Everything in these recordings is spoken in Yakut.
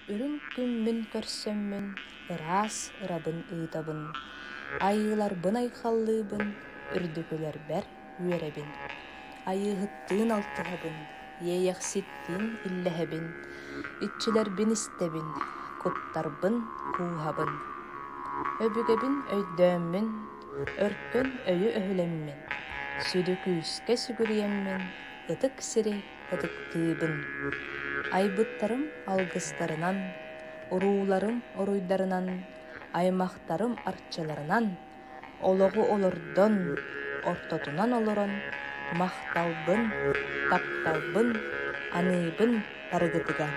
Үрүҥ күммүн көрсөммүн, ыраас ырабын ыытабын, айыыларбын айхаллыыбын, үрдүкүлэрбэр үөрэбин. Айыыһыттыын алтыһабын, иэйэхситтиин иллэһэбин, иччилэрбин истэбин, куттарбын кууһабын. Өбүгэбин өйдөөммүн, өркөн өйү өһүлэммин, сүдү күүскэ сүгүрүйэммин, ытык сири ытыктыыбын. Айбыттарым алгыстарынан, урууларым уруйдарынан, аймахтарым арчыларынан олоҕу олордон, ортотунан олорон махталбын, тапталбын аныыбын барыгытыгар.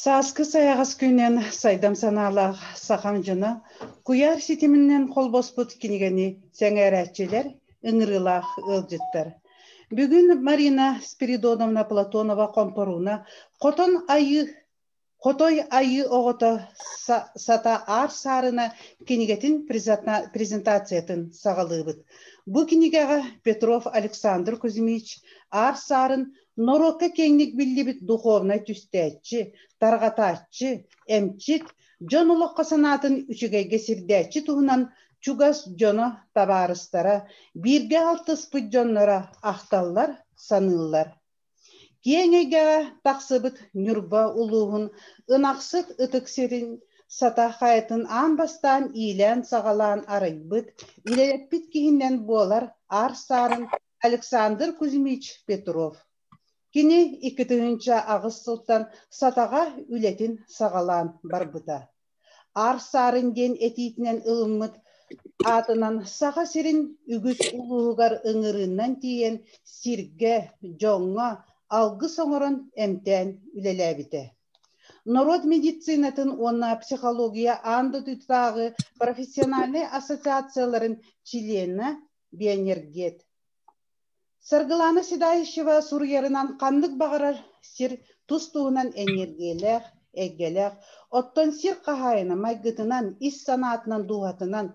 Сааскы сайаҕас күнүнэн сайдам санаалаах сахам дьоно куйаар ситиминэн холбоспут кинигэни сэҥээрээччилэр, ыҥырыылаах ыалдьыттар. Бүгүн Марина Спиридоновна Платонова Хомпорууна Хотон Айыы Хотой Айыы оҕото Сата Аар Саарына кинигэтин презентациятын саҕалыыбыт. Бу кинигэҕэ Петров Александр Кузьмич Аар Саарын норуокка киэҥник биллибит духовнай түстээччи, тарҕатааччы, эмчит, дьон олоххо санаатын үчүгэйгэ сирдээччи туһунан чугас дьоно, табаарыстара, бииргэ алтыспыт дьонноро ахталлар, саныыллар. Киэҥ эйгэҕэ тахсыбыт Ньурба улууһун Ынахсыт ытык сирин Сата хайатын аан бастаан иилээн-саҕалаан арыйбыт, үлэлэппит киһинэн буолар Аар Саарын Александр Кузьмич Петров. Кини 2008 сылтан Сатаҕа үлэтин саҕалаан барбыта. Аар Саарын диэн этиитинэн ылыммыт аатынан Саха сирин үгүс улууһугар ыҥырыынан тиийэн сиргэ, дьоҥҥо алгыс оҥорон эмтээн үлэлээбитэ. Норуот медицинатын уонна психология аан дойдутааҕы профессиональнай ассоциацияларын чилиэнэ, биэньэргиэт. Саргылана Седалищева суруйарынан ханнык баҕарар сир тус-туһунан эньиэргиэлээх, эйгэлээх, оттон сир хаһаайына майгытынан, ис санаатынан, дууһатынан,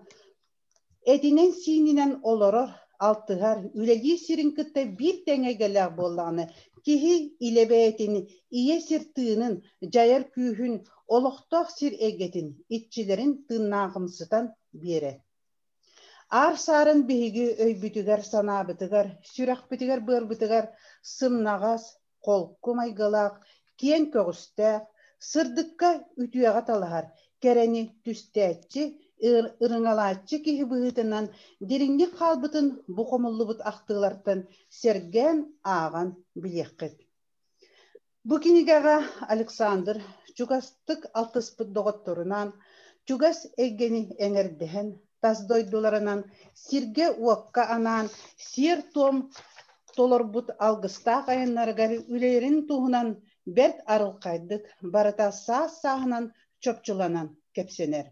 этинэн-сиининэн олорор, алтыһар, үлэлиир сирин кытта биир тэҥ эйгэлээх буоллаҕына, киһи илэ бэйэтин ийэ сир тыынын, дьайар күүһүн, олохтоох сир эйгэтин, иччилэрин тыыннааҕымсытан биэрэр. Аар саарын биһиги өйбүтүгэр-санаабытыгар, сүрэхпитигэр-быарбытыгар сымнаҕас, холку майгылаах, киэҥ көҕүстээх, сырдыкка, үтүөҕэ талаһар, кэрэни түстээччи, ырыҥалааччы киһи быһыытынан дириҥник хаалбытын бу хомуллубут ахтыылартан сэргээн ааҕан билиэххит. Бу кинигэҕэ Александр чугастык алтыспыт доҕотторунаан чугас эйгэни эҥэрдэһэн, тас дойдуларынан сиргэ-уокка анаан сиэр-туом толорбут алгыстаах айаннарыгар үлэлэрин туһунан бэрт арылхайдык, барыта саас-сааһынан чопчуланан кэпсэнэр.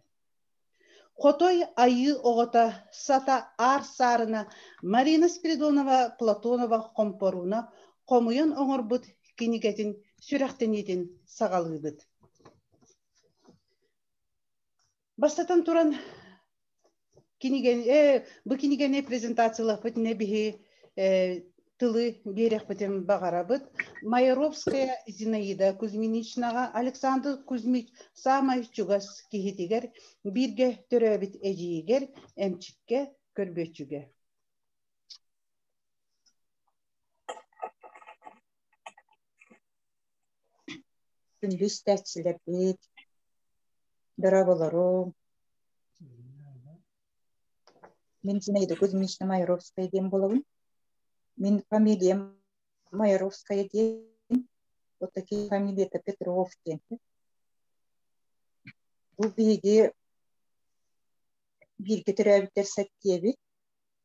Хотой Айыы оҕото Сата Аар Саарына Марина Спиридонова Платонова Хомпорууна хомуйан оҥорбут кинигэтин сүрэхтэниитин саҕалыыбыт. Бастатан туран, кинигэни, бу кинигэни презентациялаахпыт биһи тылы биэриэхпитин баҕарабыт. Майоровская Зинаида Кузьминичнаҕа Александр Кузьмич саамай чугас киһитигэр, бииргэ төрөөбүт эдьиийигэр, эмчиккэ, көрбүөччүгэ. Күндү истээччилэрбит, дорооболорум. Мин Зинаида Кузьминична Майоровская диэн буолабын. Мин фамилиям Майоровская диэн, вот такие фамилията Петров диэн. Бу биһиги бииргэ төрөөбүттэр сэттиэбит.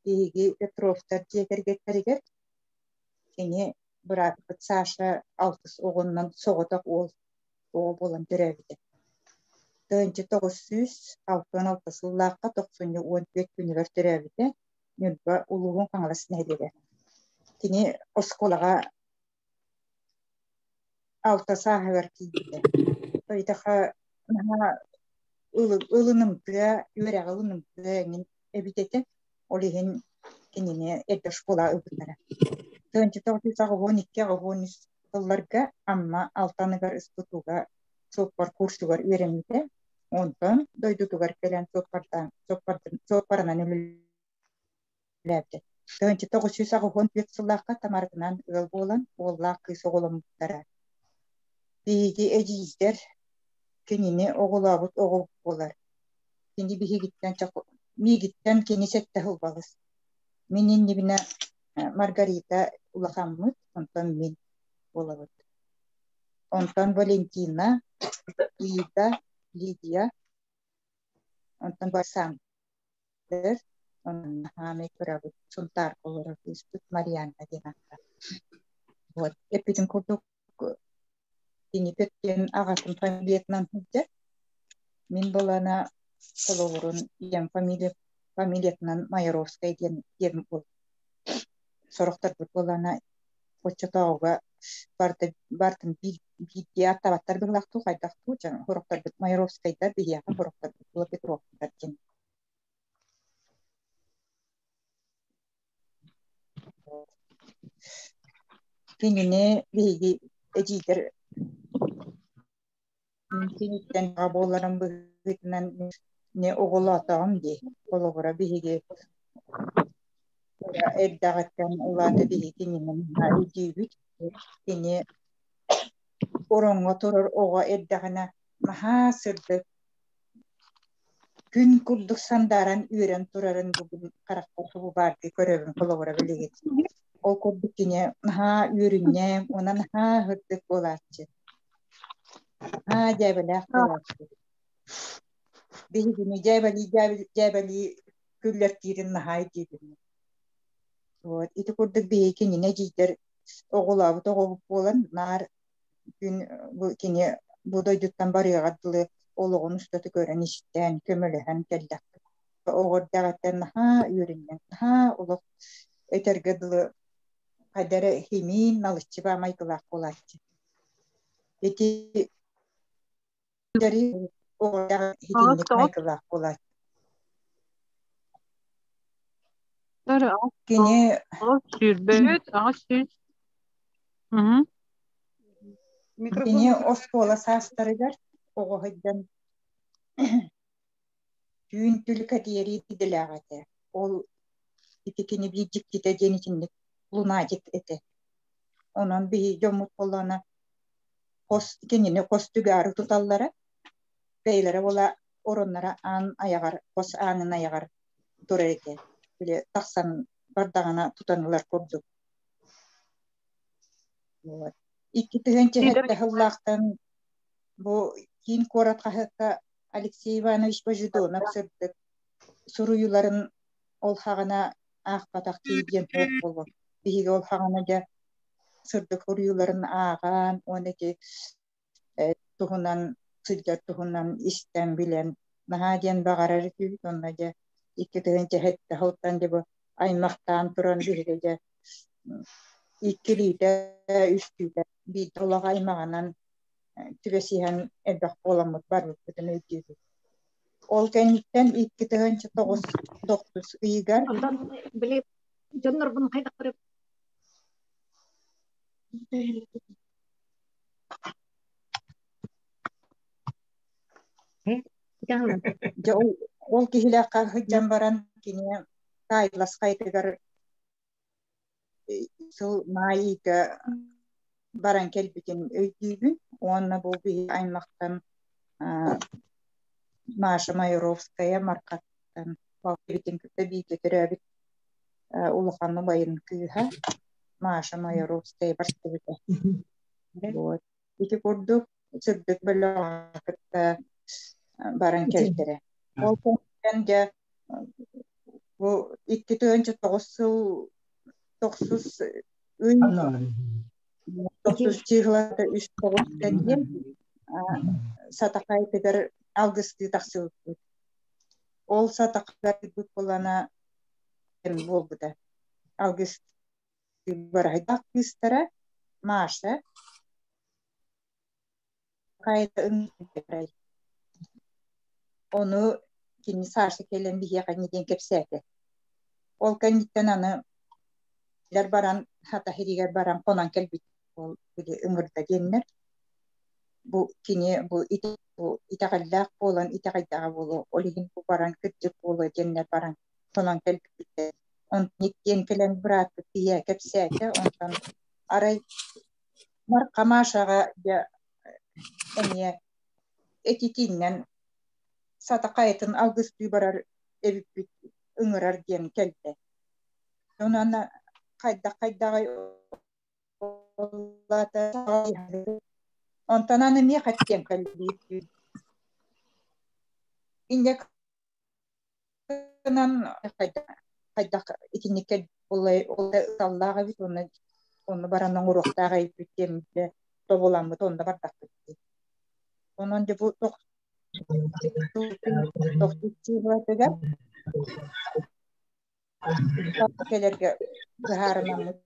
Биһиги Петровтар дьиэ кэргэттэригэр кини бырааппыт Саша алтыс оҕоннон соҕотох уол оҕо буолан төрөөбүтэ. 1966 сыллаахха тохсунньу 14 күнүгэр төрөөбүтэ, Ньурба улууһун Хаҥалас нэһилиэгэ. Кини оскуолаҕа алта сааһыгар киирбитэ. Ыйдаха наһаа ылынымтыа, үөрэҕи ылынымтыа эҥин эбит этэ. Ол иһин кинини эрдэ школа ылбыттара. 1982-83 сылларга Амма Алтаныгар СПТУ-га суоппар курсугар үөрэммитэ. Онтон дойдутугар кэлэн суоппарынан үлэлээбитэ. 1984 сыллаахха Тамаратынан ыал буолан, уоллаах кыыс оҕоломмуттара. Биһиги эдьиийдэр кинини оҕолообут оҕо буолар. Кини биһигиттэн миигиттэн кини сэттэ сыл балыс. Мин иннибинэ Маргарита улахаммыт, онтон мин буолабыт. Онтон Валентина, Ида, Лидия, онтон Александр, онон хаамай кырабыт Сунтаарга олорор кыыспыт Марианна диэн ааттаах. Вот эппитин курдук кини диэн аҕатын фамилиятынан сылдьар. Мин былана холобурун ийэм фамилиятынан Майоровскай диэн диэн сорохторбут буоллаҕына оччотооҕуга барыта барытын биирдии аттабаттар быһыылаах дуу, хайдах дуу, дьон сорохторбут Майоровскайдар, биһиэхэ сорохторбут була Петровтар диэн. Кинини биһиги эдьиийдэр киниттэн аҕа буоларын быһыытынан не оҕолоотоҕум дии. Холобура биһиги эрдэҕиттэн улаата биһиги кинини наһаа өйдүүбүт. Кини ороҥҥо турар оҕо эрдэҕинэ наһаа сырдык, күн курдук сандааран үөрэн турарын бүгүн харахпар субу баардыы көрөбүн холобура билигин. Ол курдук кини наһаа үөрүнньэҥ уонна наһаа сырдык буолааччы. Наһаа дьээбэлээх буолааччы. Биһигини дьээбэлии дьээбэлии күллэртиирин наһаа өйдүүбүн. Вот ити курдук биһиги кинини эдьиийдэр оҕолообут оҕобут буолан наар күн бу кини бу дойдуттан барыаҕар дылы олоҕун устата көрөн-истэн, көмөлөһөн кэллэхпит. Оҕо эрдэҕиттэн наһаа үөрүнньэҥ, наһаа олох этэргэ дылы хайда эрэ химиин налыччы баа майгылаах буолааччы. Ити оҕо итинник майгылаах буолааччы. Кини Сүүрбэт, 800. Кини оскуола саастарыгар оҕо сылдьан түүн түлүкэтийэрии идэлээх этэ. Ол ити кини биир дьиктитэ диэн итинник лунатик этэ. Онон биһиги дьоммут буоллаҕына хос кинини хос түгээри туталлара, бэйэлэрэ буола оронноро аан айаҕар, хос аанын айаҕар турар этэ. Били тахсан бардаҕына тутан ылар курдук. Вот. 2007 сыллаахтан бу киин куорат хаһыакка Алексей Иванович Божедонов сырдык суруйууларын ол хаҕана аахпатах киһи диэн суох буолуо. Биһиги ол хаҕана дьэ сырдык суруйууларын ааҕан уонна ити туһунан сылдьар туһунан истэн билэн наһаа диэн баҕарар этибит уонна дьэ 2007 сылтан дьэ бу аймахтаан туран биһиги дьэ иккилиитэ үстүүтэ биирдэ олох аймаҕынан түбэсиһэн элбэх буоламмыт барбыппытын өйдүүбүт. Ол кэнниттэн 2009 тохсус ыйыгар Онтон били дьоннорбун хайдах Дьэ ол, ол киһилээххэ сылдьан баран кини Тайлас хайатыгар сыл маай ыйга баран кэлбитин өйдүүбүн уонна бу биһи аймахтан Маша Майоровская Мархаттан балтыбытын кытта бииргэ төрөөбүт улахан убайын кыыһа Маша Майоровская барсыбыта. Вот. Ити курдук сырдык бөлөҕө кытта баран кэлтэрэ. Ол кэнниттэн дьэ бу 2009 сыл тохсус ый тохсус чыыһылата үс тоҕус кэнниэн Сатахайтыгар Алгыстыы тахсыбыппыт. Ол сатахтарбыт буолана буолбута. Алгыстыы бараһыйдах кыыстара Маша Ону кини Саша кэлэн биһиэхэ диэн кэпсээтэ. Ол кэнниттэн аны баран хата иһигэр баран хонон кэлбит ол били ыҥырда диэннэр бу кини бу итэҕэллээх буолан итэҕэйдэҕэ буолуо ол иһин бу баран кырдьык буолуо диэннэр баран хонон кэлбиттэр. Онтон иккиэн кэлэн бырааппыт ийэ кэпсээтэ онтон арай Марха Машаҕа дьэ эмиэ этитииннэн сатахайытын алгыстыы барар эбиппит ыҥырар диэн кэллэ. Онон хайдах-хайдаҕый Онтон аны миэхэ диэн кэлбит. Инньэ гынан хайдах итинниккэ ол ыталлаах эбит уонна онно баран оҥоруохтаах эбиппит диэн тобуламмыт онно бардахпыт дии. Онон дьэ бу тохтуутугар кэлэргэ быһаарынаммыт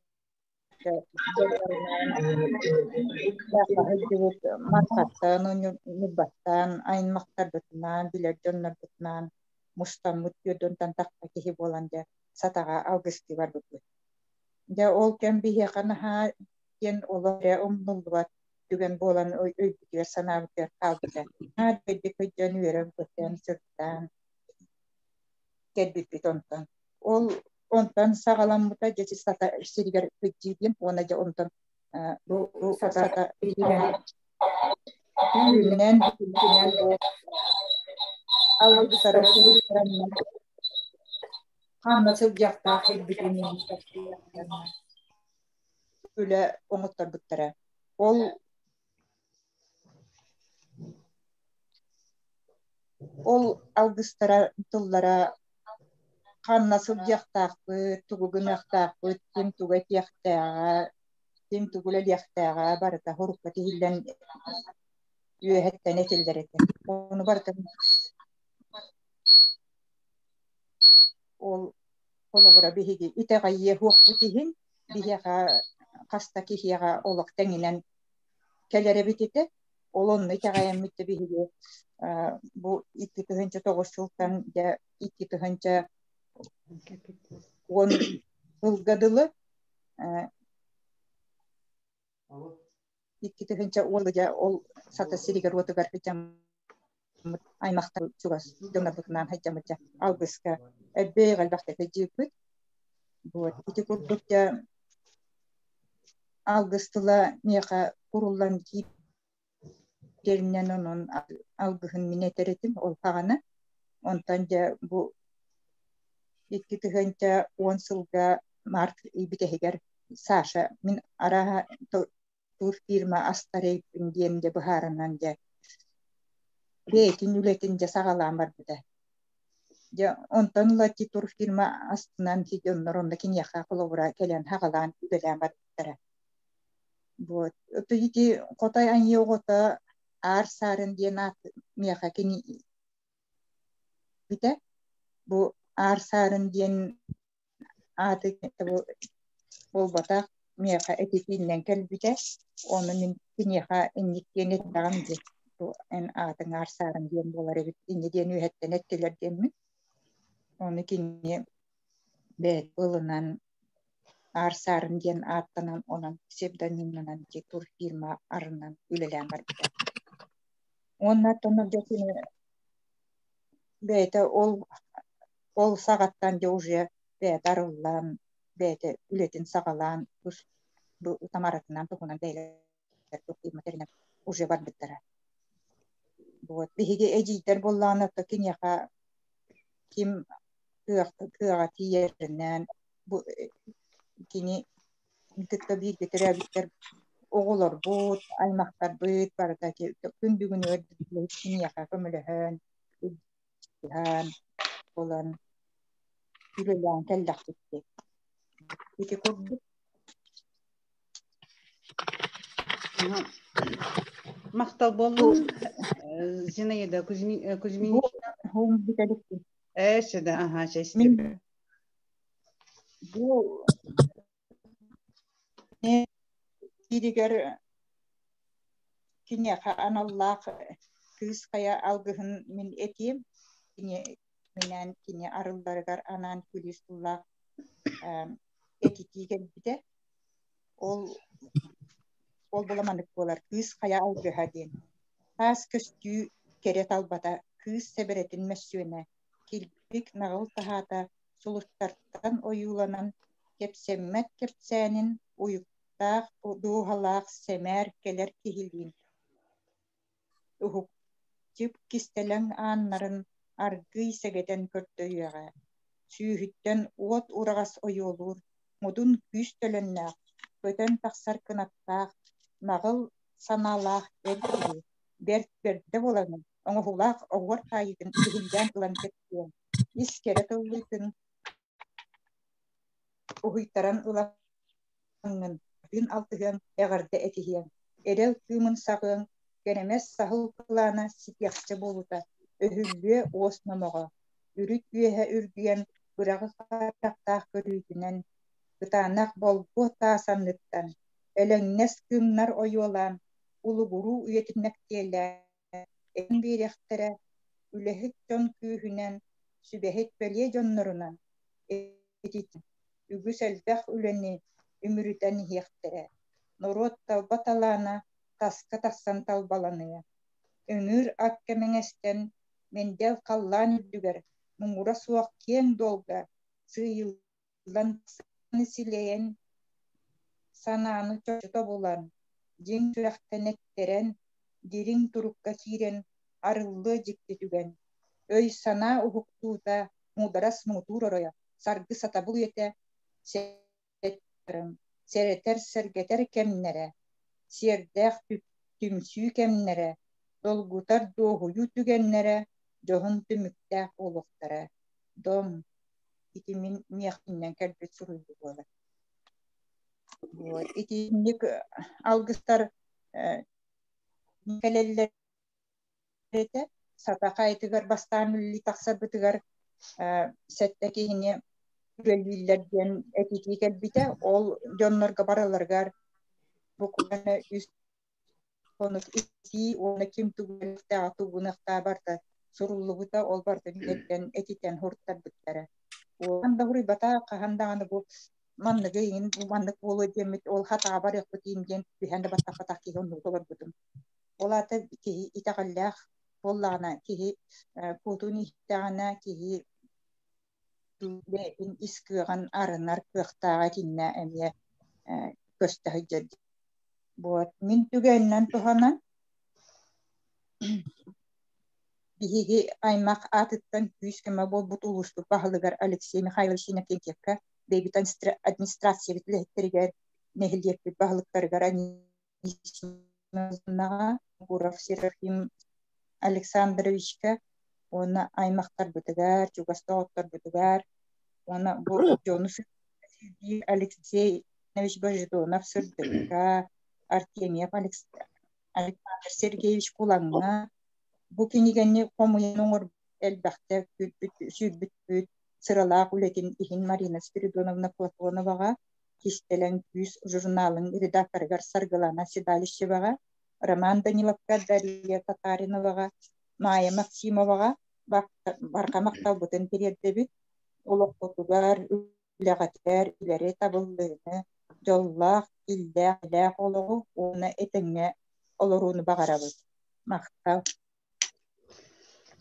Мархаттан, Ньурбаттан, аймахтарбытынаан, билэр дьоннорбутунаан мустаммыт түөрт тахса киһи буолан дьэ сатаҕа алгыстыы барбыппыт. Дьэ ол кэм биһиэхэ наһаа диэн олох эрэ умнуллубат түгэн буолан өйбүтүгэр санаабытыгар хаалбыта. Наһаа үчүгэйдик өйдөөн үөрэн-көтөн, сырдаан кэлбиппит онтон. Ол онтон саҕаламмыта дьэ сата сиригэр сылдьыы диэн уонна дьэ онтон бу сата түүнүнэн алгыстара ханна сылдьыахтаах ирбитин үлэ оҥотторбуттара. Ол Ол алгыстара тыллара ханна сылдьыахтаахпыт, тугу гыныахтаахпыт, ким тугу этиэхтээҕэ, ким тугу үлэлиэхтээҕэ барыта сурукка тиһиллэн үөһэттэн этиллэр этэ. Ону барытын ол холобура биһиги итэҕэйиэ суохпут иһин биһиэхэ хас да киһиэхэ олох тэҥинэн кэлэр эбит этэ. Ол онно итэҕэйэммит да биһиги бу 2009 сылтан дьэ 2010 сылга дылы 2010 дьэ ол Сата сиригэр-уотугар сылдьаммыт аймахтар чугас дьоннорбутунаан сылдьаммыт дьэ алгыска элбэх элбэхтик сылдьыыппыт. Вот ити курдук дьэ алгыс тыла миэхэ куруллан киирэринэн онон алгыһын мин этэр этим ол хаҕана. Онтон дьэ бу 2010 сылга март ый бүтэһигэр Саша мин арааһа турфирма астарыйбын диэн дьэ быһаарынан дьэ бэйэтин үлэтин дьэ саҕалаан барбыта. Дьэ онтон ыла ити турфирма астынан ити дьоннор онно киниэхэ холобура кэлэн саҕалаан үлэлээн барбыттара. Вот. Ити Хотой Айыы оҕото Аар Саарын диэн аат миэхэ кини бүтэ. Бу Аар Саарын диэн ааты буолбатах миэхэ этитииннэн кэлбитэ ону мин киниэхэ инник диэн эттэҕим дии бу эн аатыҥ Аар Саарын диэн буолар эбит инньэ диэн үөһэттэн эттилэр диэммин ону кини бэйэтэ ылынан Аар Саарын диэн ааттанан онон псевдонимнанан ити турфирма арынан үлэлээн барбыта уонна оттон кини бэйэтэ ол ол саҕаттан дьэ уже бэйэтэ арыллан бэйэтэ үлэтин саҕалаан тус бу Тамаратынан туһунан бэйэлэр тэринэн уже барбыттара. Вот биһиги эдьиийдэр буоллаҕына то киниэхэ ким кыаҕа тиийэринэн бу кини кытта бииргэ төрөөбүттэр оҕолорбут, аймахтарбыт барыта күн бүгүнүгэр киниэхэ көмөлөһөн, илдьиһэн буолан үлэлээн кэллэхпит дии. Ити курдук. Махтал буоллун Зинаида Кузьминична. Э, да, ага, Мин бу кииригэр киниэхэ аналлаах кыыс хайа алгыһын мин этиэм. Кини минээн кини арылларыгар анаан күлүүс тыллаах этитии кэлбитэ. Ол ол була маннык буолар кыыс хайа алгыһа диэн. Таас көстүү кэрэ талбата, кыыс сэбэрэтин мөссүөнэ, килбик наҕыл таһаата, сулустартан ойууланан, кэпсэммэт кэпсээнин уйуктаах дууһалаах сэмээр кэлэр киһилиин уһуктуп кистэлэҥ ааннарын аргыый сэгэтэн көрдөйүөҕэ, сүүһүттэн уот ураҕас ойуолуур, модун күүс төлөннөөх, көтөн тахсар кынаттаах, наҕыл санаалаах эр киһи, бэрт бэрдэ буолан, оҥоһуулаах оһуор хаайыытын иһиллээн ылан кэпсиэн, ис кэрэ тыллыытын уһуйтаран ылаҥҥын, тыын алтыһыаҥ, эҕэрдэ этиһиэҥ, эрэл кыымын саҕыаҥ, кэрэмэс саһыл кылаана ситиэхчэ буолута, өһүллүө уос номоҕо, үрүт үөһэ үргүйэн, быраҕы харахтаах көрүүтүнэн, кытаанах болгуо таас анныттан, элэҥнэс кыымнар ойуолаан, улугуруу үйэтин мэктиэлээн, эн биэриэхтэрэ, үлэһит дьон күүһүнэн, сүбэһит бэлиэ дьоннорунан, этитин, үгүс элбэх үлэни үмүрүтэн иһиэхтэрэ. Норуот талба талаана таска тахсан талбаланыа. Ыҥыыр ат кэмэҥэстэн, мэндэл халлаан үрдүгэр, муҥура суох киэҥ дуолга сыыйыллан силэйэн, санааны чочута булан, дьиҥ сүрэхтэн эттэрэн, дириҥ турукка киирэн арыллыа дьикти түгэн. Өй-санаа уһуктуута, муударас муҥутуур оройо, саргы сатабыл үйэтэ сэрэтэр сэргэтэр кэмнэрэ, сиэрдээх түмсүү кэмнэрэ, долгутар дуоһуйуу түгэннэрэ, дьоһун түмүктээх буолуохтара. Дом, ити мин миэхиннэн кэлбит суруйуу буолар. Вот. Итинник алгыстар кэлэллэр этэ. Сата хаайтыгар бастаан үлэлии тахсарбытыгар сэттэ киһини үлэлииллэр диэн этитии кэлбитэ. Ол дьоннорго барыларыгар буквально үс хонук итии уонна ким тугу тугунахтаа барта суруллубута, ол барытын эрдэн этитэн хуртарбыттара. Уон да хуруйбата хаһан даҕаны бу манныгы иҥин бу маннык буолуо диэммит ол хатаҕа барыахпыт иин диэн түһэн да баттаппатах киһи оннук олорбутум. Ол аата киһи итэҕэллээх буоллаҕына, киһи куутун иһиттэҕинэ, киһи бэйэтин ис кыаҕын арынар кыахтааҕа итиннэ эмиэ көстө сылдьар. Вот мин түгэнинэн туһанан биһиги аймах аатыттан күүс-көмө буолбут улууспут баһылыгар Алексей Михайлович Иннокентьевка, бэйэбит администрациябыт үлэһиттэригэр, нэһилиэкпит баһылыктарыгар Анисимовнаҕа, Гуров Серафим Александровичка уонна аймахтарбытыгар, чугас доҕотторбутугар уонна бу дьону Алексей Иванович Божедонов Сырдыкка, Артемьев Александр Сергеевич Кулаҥҥа бу кинигэни хомуйан оҥорбут элбэхтэ сүүрбүппүт сыралаах үлэтин иһин Марина Спиридоновна Платоноваҕа, Кистэлэҥ күүс журналын редакторыгар Саргылана Седалищеваҕа, Роман Даниловка, Дария Татариноваҕа, Майя Максимоваҕа барҕа махталбытын тириэрдэбит. Олоххутугар, үлэҕитигэр үлэри табыллыыны, дьоллоох, иллээх олоҕу уонна этэҥҥэ олорууну баҕарабыт. Махтал.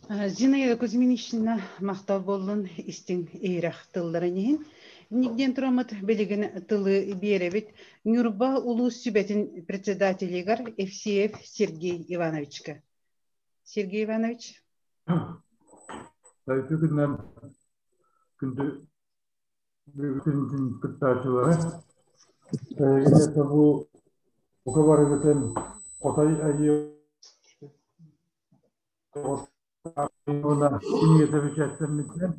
Зинаида Кузьминична махтал буоллун истиҥ иһирэх тылларын иһин. Нигден тураммыт билигин тылы биэрэбит Ньурба улуус сүбэтин председателигэр Евсеев Сергей Ивановичка. Сергей Иванович. Үтүө күннэн күндү бүгүн кыттааччылары. Эһиги бу бука барыгытын Хотой Айыы кинигэтэ бэчээттэммитинэн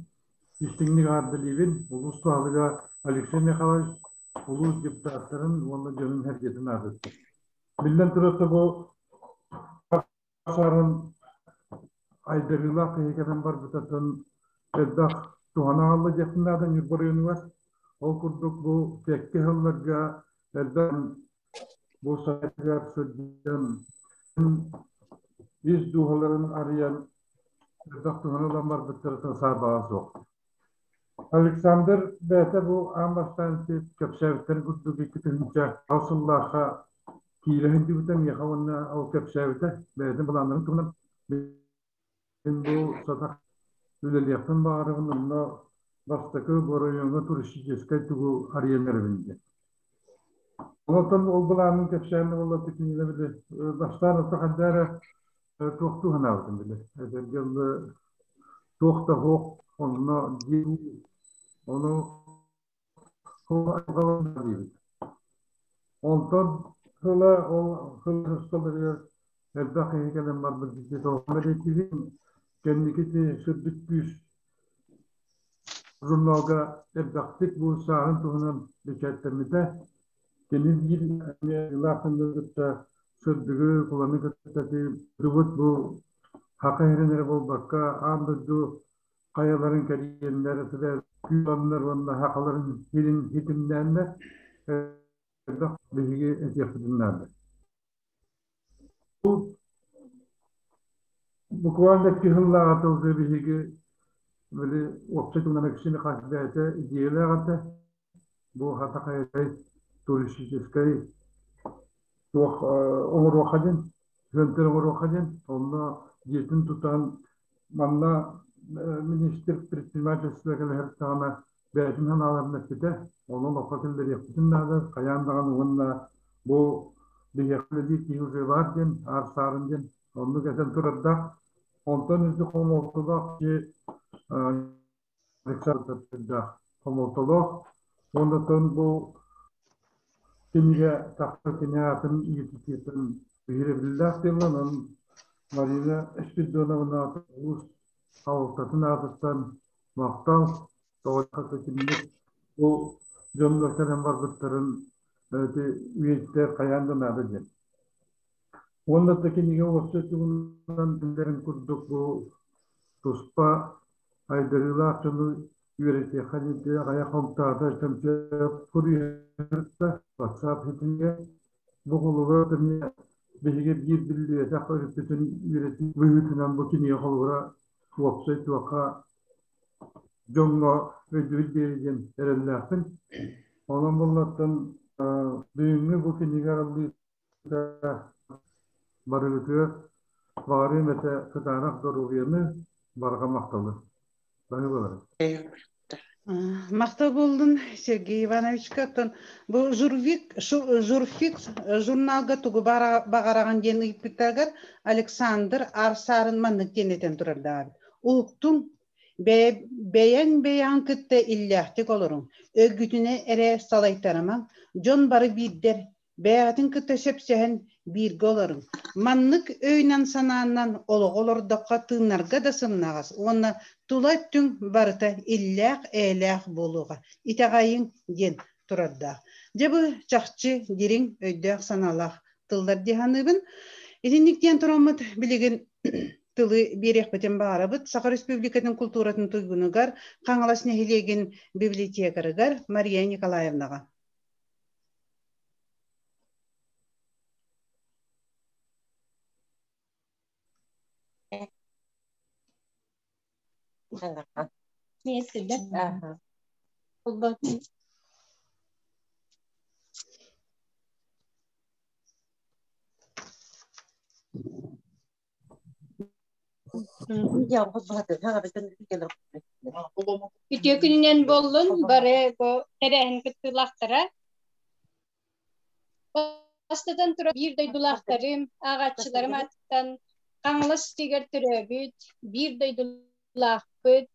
истиҥник аҕардалыыбын. Улуус баһылыга Алексей Михайлович улуус депутаттарын уонна дьонун сэргэтин аатыттан. Биллэн турар, бу Сарын айдарыылаах киһи кэлэн барбытыттан элбэх туһана аҕалла диэхпин наада Ньурба оройуонугар. Ол курдук бу кэккэ сылларга элбэх бу сайтыгар сылдьан ис дууһаларын арыйан элбэх туһаны ылан барбыттарыттан саарбаҕа суох. Александр бэйэтэ бу аан бастаан кэпсээбиттэрин курдук 2006 сыллаахха киирэ сылдьыбыта миэхэ уонна ол кэпсээбитэ бэйэтин былааннарын туһунан мин бу сатах үлэлиэхпин баҕарабын онно бастакы бу оройуоҥҥа туристическай тугу арыйан эрэбин диэн. Онтон ол былаанын кэпсээн буолла кинилэр били бастаан ото ханна эрэ туохтуу санаабытым били эдэргэ туох да суох онно дии ону диибит. Онтон сыла ол сыл сылыгар элбэх киһи кэлэн барбыт кэнники сырдык күүс журналга элбэхтик бу сааһын туһунан бэчээттэммитэ. Кини биир эмиэ кытта сырдыгы, куланы кытта дубут бу хака иһирин эрэ буолбакка, аан дойду хайаларын кэрийэннэр, күүс уонна хахаларын хилин хитимнээннэр элбэх биһиги этиэхпитин наада. Бу буквально кыһыллааҕы тылга биһиги били уопсай тылынан Алексей Михайлович бэйэтэ идиэйэлээх этэ. Бу хата туристическай туох оҥоруохха диэн, центр оҥоруохха диэн, онно дьиэтин тутан манна министр предпринимательства кэлэһэртэҕинэ бэйэтин санааларын эппитэ, онон окко киллэриэхпитин наада, хайаан даҕаны уонна бу биһиэхэ үлэлиир киһи уже баар диэн, аар саарын диэн оннук этэн турардаах. Онтон үрдүк хомолтолоох киһи Александр хомолтолоох уонна бу кинигэ тахса кини аатын үйэтитиитин биһирэбиллээх тылынан Марина Спиридоновна улуус салалтатын аатыттан махтал тоҕо кинилэр бу дьоннор кэлэн барбыттарын үйэтитэр хайаан да наада диэн. Уонна да кинигэ уопсай туһунан биллэрин курдук бу туспа айдарыылаах дьону үөрэтиэххэ диэн аҕыйах хонтоото суруйарта WhatsApp ситимигэр бу холобура биһиги биир биллибэтэх өрүппүтүн үөрэтии быһыытынан бу кинигэ холобура уопсай туохха дьоҥҥо өйдөбүл биэрэ диэн эрэллээхпин. Онон буллаттан бүгүҥҥү бу кинигэ арыллыыта барыгытыгар баҕарыам этэ кытаанах доруобуйаны, барҕа махталы. Баһыыбалары. Махтал буоллун Сергей Ивановичка. Оттон бу Журвик, Журфикс журналга тугу баҕараҕын диэн ыйыппыттарыгар Александр Арсарын маннык диэн этэн турардаабыт. Уһуктуҥ, бэйэҥ бэйэҕин кытта иллээхтик олоруҥ, өлгүтүнэ эрэ салайтарымаҥ, дьон бары биирдэр, Бэйэҕитин кытта сөпсөһөн бииргэ олоруҥ. Маннык өйүнэн-санаанан олоҕу олордоххо тыынарга да сымнаҕас уонна тула өттүҥ барыта иллээх-эйэлээх буолуоҕа. Итэҕэйиҥ диэн турардаах. Дьэ бу чахчы дириҥ өйдөөх-санаалаах тыллар дии саныыбын. Итинник диэн тураммыт билигин тылы биэриэхпитин баҕарабыт Саха Республикатын култууратын туйгунугар Хаҥалас нэһилиэгин библиотекарыгар Мария Николаевнаҕа. Үтүө күнүнэн буоллун, бары бу тэрээһин кыттыылаахтара. Бастатан туран биир дойдулаахтарым, ааҕааччыларым ааттан Хаҥалас сиригэр төрөөбүт, биир дойдулаахпыт,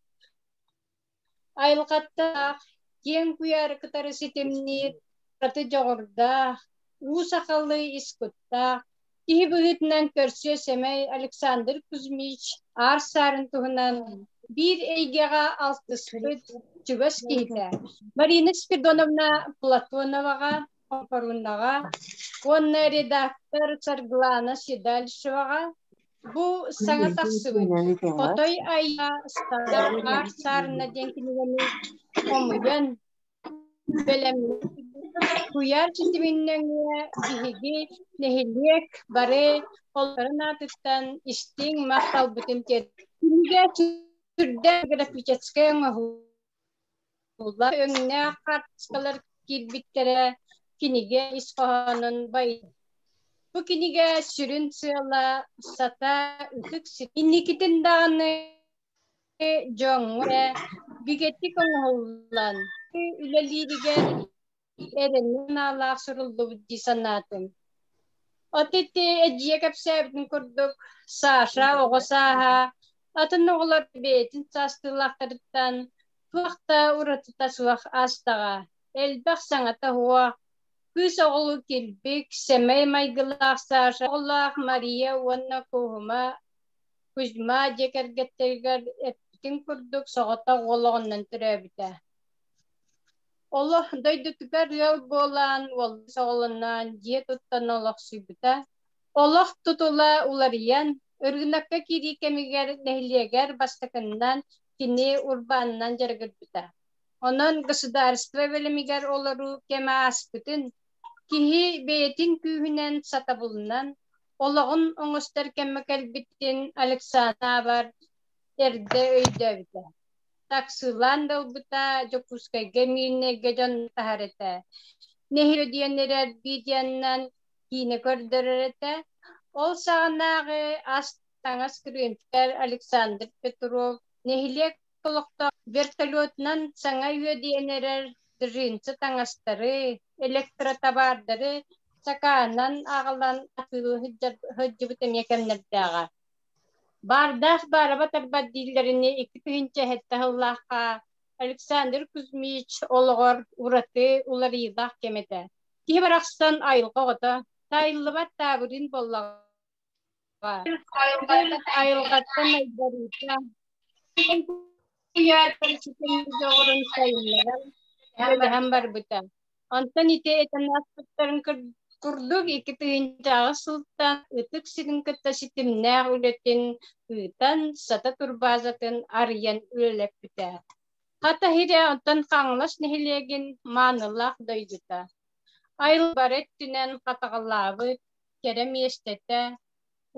Айылҕаттаах, киэҥ куйаары кытары ситимниир ураты дьоҕурдаах, уу сахалыы ис куттаах, киһи быһыытынан көрсүө сэмэй Александр Кузьмич аар саарын туһунан биир эйгэҕэ алтыспыт чугас киһитэ Марина Спиридоновна Платоноваҕа, Хомпоруунаҕа уонна редактор Саргылана Седалищеваҕа. Бу саҥа тахсыбыт Хотой Айа Аар Саарына диэн кинигэни хомуйан бэлэмнээн куйаар ситимин нөҥүө биһиги нэһилиэк бары олорун аатыттан истиҥ махталбытын тиэрдэбит. Кинигэ сүрдээх графическай оҥоһуулаах өҥнөөх хаартыскалар киирбиттэрэ кинигэ ис хоһоонун байытар. Бу кинигэ сүрүн сыала сата ытык сир инникитин даҕаны дьоҥҥо бигэтик оҥоһуллан үлэлииригэр эрэнэ санаалаах суруллубут дии санаатым. От ити эдьиийэ кэпсээбитин курдук Саша оҕо сааһа атын оҕолор бэйэтин саастыылаахтарыттан туох да уратыта суох аастаҕа. Элбэх саҥата суох, кыыс оҕолуу килбик, сэмэй майгылаах Саша оҕолоох Мария уонна Куһума Кузьма дьиэ кэргэттэригэр эппитин курдук соҕотох уол оҕоннон төрөөбүтэ. Олох дойдутугар ыал буолан, уоллуу соҕолонон, дьиэ туттан олохсуйбута. Олох тутула уларыйан, ырыынакка киирии кэмигэр нэһилиэгэр бастакыннан кини урбаанынан дьарыгырбыта. Онон государство бэлэмигэр олоруу кэмэ ааспытын, киһи бэйэтин күүһүнэн, сатабылынан олоҕун оҥостор кэмэ кэлбитин Александр эрдэ өйдөөбүтэ. Таксыылаан да ылбыта, Дьокуускайга Миирнэйгэ дьон таһар этэ. Нэһилиэ диэн эрэр видеоннан киинэ көрдөрөр этэ. Ол саҕанааҕы ас-таҥас кырыымчыгар Александр Петров нэһилиэк олохтоох вертолетунан саҥа үөдүйэн эрэр джинсы таҥастары, электротовардары сакаанан аҕалан атыылыы сылдьыбыт эмиэ кэмнэрдээҕэ. Баардаах баарабат тарбат дииллэринии 2007 сыллаахха Александр Кузьмич олоҕор ураты уларыйыылаах кэм этэ. Киһи барахсан айылҕа оҕото, таайыллыбат таабырын буоллаҕа. Айылҕаттан айдарыыта, дьоҕурун сайыннаран, үлэлэһэн барбыта. Онтон ити этэн ааспыттарын курдук 2008 сылтан Ытык сирин кытта ситимнээх үлэтин ыытан, Сата турбаазатын арыйан үлэлэппитэ. Хата иһирэ онтон Хаҥалас нэһилиэгин маанылаах дойдута. Айылҕа бары өттүнэн хатаҕалаабыт кэрэ миэстэтэ,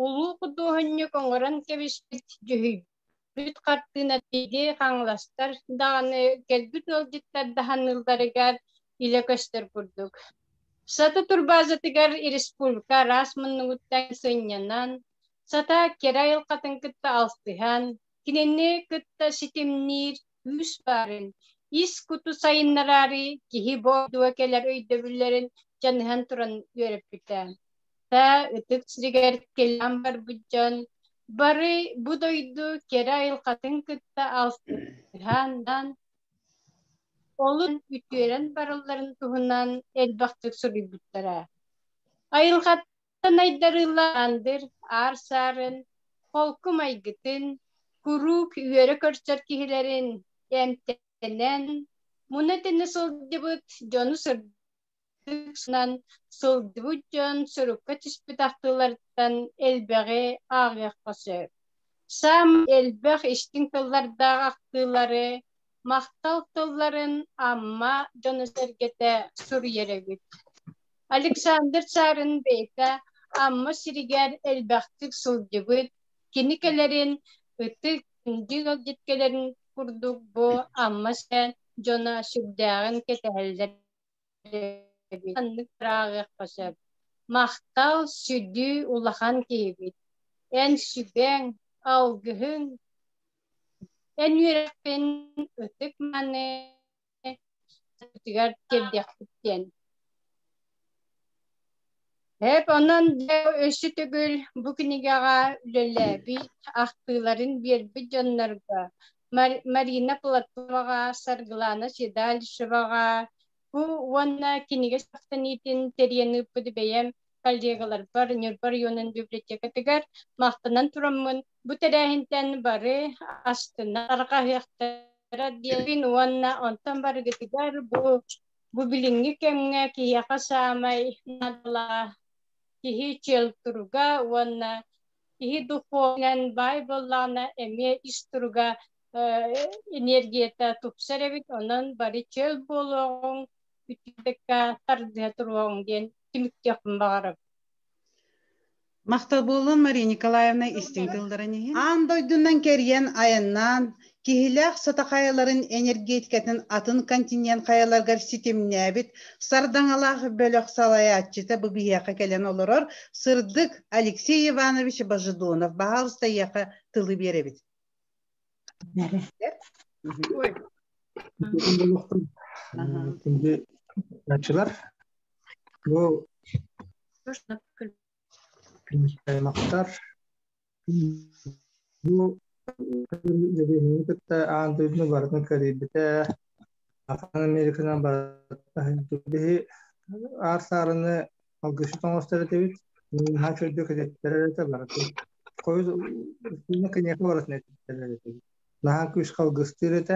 улуу худуоһунньук оҥорон кэбиспит дьүһүйбүт Бүт хартыына биһиги хаҥаластар даҕаны кэлбит ыалдьыттар даһаныылларыгар илэ көстөр курдук. Сата турбаазатыгар республика араас муннугуттан сынньанан, Сата кэрэ айылҕатын кытта алтыһан, кинини кытта ситимниир күүс баарын, ис куту сайыннараары киһи буо кэлэр өйдөбүллэрин дьаныһан туран үөрэппитэ. Та ытык сиригэр кэлэн барбыт дьон бары бу дойду кэрэ айылҕатын кытта алтыһан, олус үтүөрэн баралларын туһунан элбэхтик суруйбуттара. Айылҕаттан айдарыылаах аар саарын, холку майгытын, куруук үөрэ көрсөр киһилэрин эмтэнэн, муна-тэнэ сылдьыбыт дьону сырдык сылдьыбыт дьон сурукка түспүт ахтыыларыттан элбэҕи ааҕыахха сөп. Саамай элбэх истиҥ тыллардаах ахтыылары, махтал тылларын Амма дьоно-сэргэтэ суруйар эбит. Александр Сарын бэйэтэ Амма сиригэр элбэхтик сылдьыбыт, кини кэлэрин ытык күндү ыалдьыт кэлэрин курдук бу Амма сирэ дьоно сүрдээҕин кэтэһэллэр Маннык ааҕыахха сөп: Махтал сүдү улахан киһибит, эн сүбэҥ, алгыһыҥ, эн үөрэххин ытык мааны тиэрдиэхпит диэн. Эп онон дьэ өссө төгүл бу кинигэҕэ үлэлээбит, ахтыыларын биэрбит дьоннорго Марина Платоноваҕа, Саргылана Седалищеваҕа бу уонна кинигэ сахтаныытын тэрийэн ыыппыт бэйэм коллегаларбар Ньурба районун библиотекатыгар махтанан тураммын бу тэрээһинтэн бары астына тарҕаһыахтара диэбин уонна онтон барыгытыгар бу билиҥҥи кэмҥэ киһиэхэ саамай наадалаах киһи чөл туруга уонна Киһи духуонан баай буоллаҕына эмиэ ис туруга энергията тупсар эбит. Онон бары чөл буолуоҕуҥ, үтүөккэ тардыһа туруоҕуҥ диэн түмүктүөхпүн баҕарабын. Махтал буоллун Мария Николаевна истиҥ тылларын иһин. Аан дойдунан кэрийэн айаннаан, киһилээх сата хайаларын энергетикатын атын континент хайаларыгар ситимнээбит сардаҥалаах бөлөх салайааччыта бу биһиэхэ кэлэн олорор сырдык Алексей Иванович Божедонов. Баһаалыста эйиэхэ тылы биэрэбит. Күндү бу аймактар бу кытта аан дойдуну барытын кэрийбитэ Афан Американан барыта аар саарыны алгысчыт оҥостор этибит наһаа чөрдө кэтиттэрэр этэ барытын хойут киниэхэ барытын этиттэрэр этибит наһаа күүскэ алгыстыыр этэ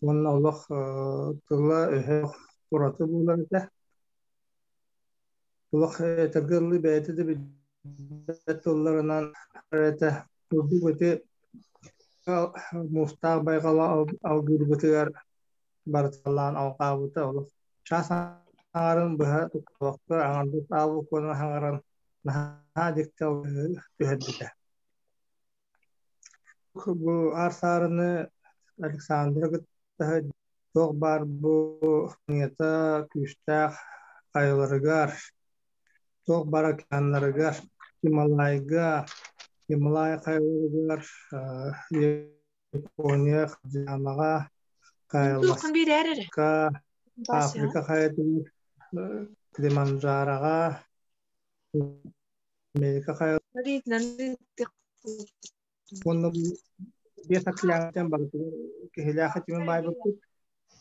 уонна олох тыла-өһө ураты буолар этэ Олох этэргэ дылы бэйэтэ да билбэт тылларынан этэ курдук ити муустаах байҕала алгыырбытыгар барыталаан алҕаабыта олох чаас аҥарын быһа тохтообокко аҥардас аабыкканан аҥаран наһаа дьикти түһэрбитэ. Бу аар саарыны Александра кытта туох баар бу планета күүстээх хайаларыгар, туох баар океаннарыгар, Гималайга, Гималай хайаларыгар, Япония, Хадьанаҕа, Кайласка, Африка хайатыгар, Килиманджароҕа, Америка хайа уонна биэс акциялаахтан барытыгар киһилээх этимин баайбыппыт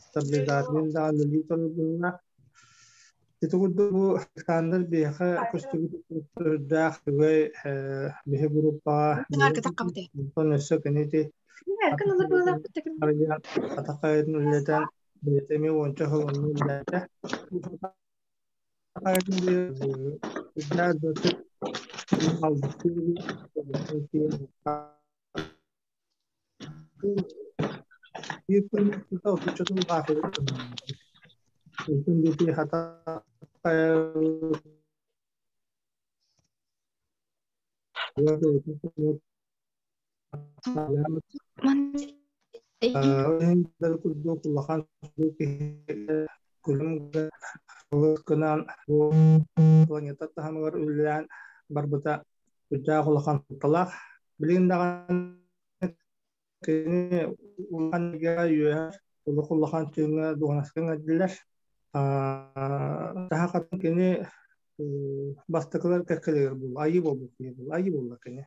стабилизаторын даҕаны үлэлии турбуна ити курдук бу Александр биһиэхэ көстүбүт үрдээх үчүгэй биһи группаҕа онтон өссө кини ити атахайын үлэлэтэн бэйэтэ эмиэ уонча сыл онно үлэлээтэ Курдук улахан гынан планета таһымыгар үлэлээн барбыта сүрдээх улахан суолталаах. Билигин даҕаны кини улахан үөһэ улахан улахан тыыҥҥа дуоһунаска ыҥырдылар. Таһа хатын кини бастакылар кэккэлэригэр буолла, айыы буолбут кини буолла, айыы буолла кини.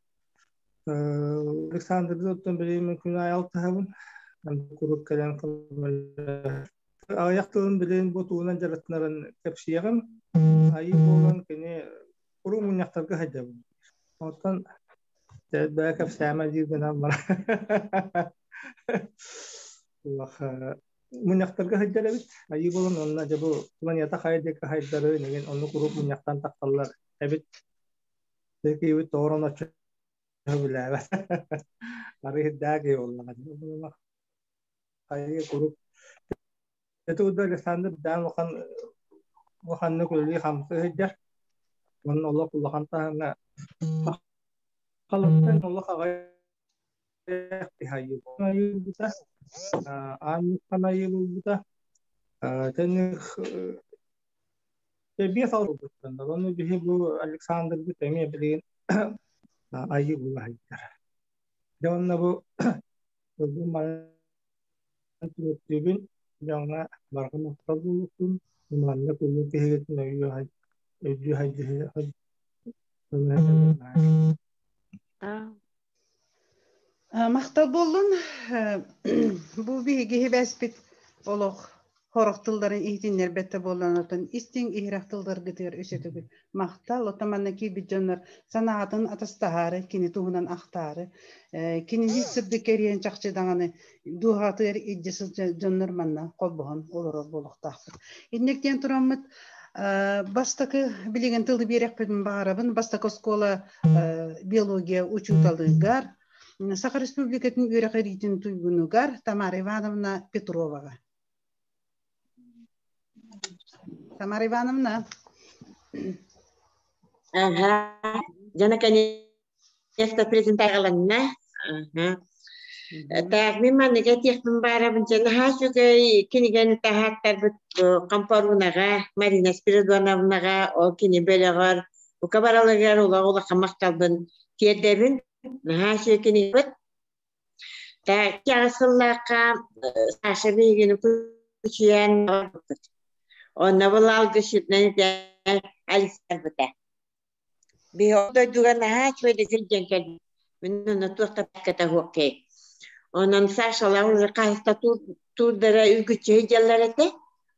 Александрды оттон билигин күн аайы алтыһабын. Куруук кэлэн аҕыйах тылын билигин бу тугунан дьарыктанарын кэпсиэҕим. Айыы буолан кини куруук мунньахтарга сылдьабын. Оттон бэйэ кэпсээмэ диир гынан баран мунньахтарга сылдьар эбит. Айыы буолан уонна дьэ бу планета хайа диэки хайдары нэгин онну куруук мунньахтан тахсаллар эбит. Киһибит тоҕорон оччо билээбэт. Арыйдаах киһи буоллаҕа. Хайы куруук Это удо Александр даан улахан улаханнык үлэлии хамсыы сылдьар. Уонна олох улахан таһымҥа халыттан олох аҕай айыы аан айыы буолбута. Тэнник биэс албыттан ону биһи бу Александрбыт эмиэ билигин айыы була сылдьар. Дьэ онно бу тылбын манан түмүктүүбүн. Дьоҥҥо барҕа махтал буолуохтун. Манна кулуу киһигитин өйүү өйдүү Махтал буоллун. Бу биһиги хибэспит олох хорох тылларын иһитиннэрбэттэ буолан отон истиҥ иһирэх тылларгытыгар өсөтүгүт махтал оттон манна киирбит дьоннор санаатын атастаһаары кини туһунан ахтаары кинини сырдык кэриэн чахчы даҕаны дууһатыгар илдьэ сылдьар дьоннор манна холбоһон олорор буолуохтаахпыт. Инник диэн тураммыт. Бастакы билигин тылы биэрэхпин баҕарабын. Бастакы оскуола биология учууталыгар, Саха Республикатын үөрэҕириитин туйгунугар Тамара Ивановна Петроваҕа. Тамара Ивановна. Ага. Дьэ, наконец-то презентацияланна. Ага. Так, мин маннык этиэхпин баарабын дьэ наһаа үчүгэй кинигэни таһааттарбыт Компорунаҕа, Марина Спиридоновнаҕа, ол кини бөлөҕөр, бука бараларыгар улахан улахан махталбын тиэрдэбин. Наһаа үчүгэй кинигэбит. Так, сыллаахха Саша биһигини күчүйэн Онно бұл алгысчытынан алыстарбыта. Биһи ол дойдуга наһаа үчүгэйдик сылдьан кэлбит. Мин онно туох да ката хуоккей. Онон Сашалаах уже хаһыста туурдара үгүччү сылдьаллар этэ.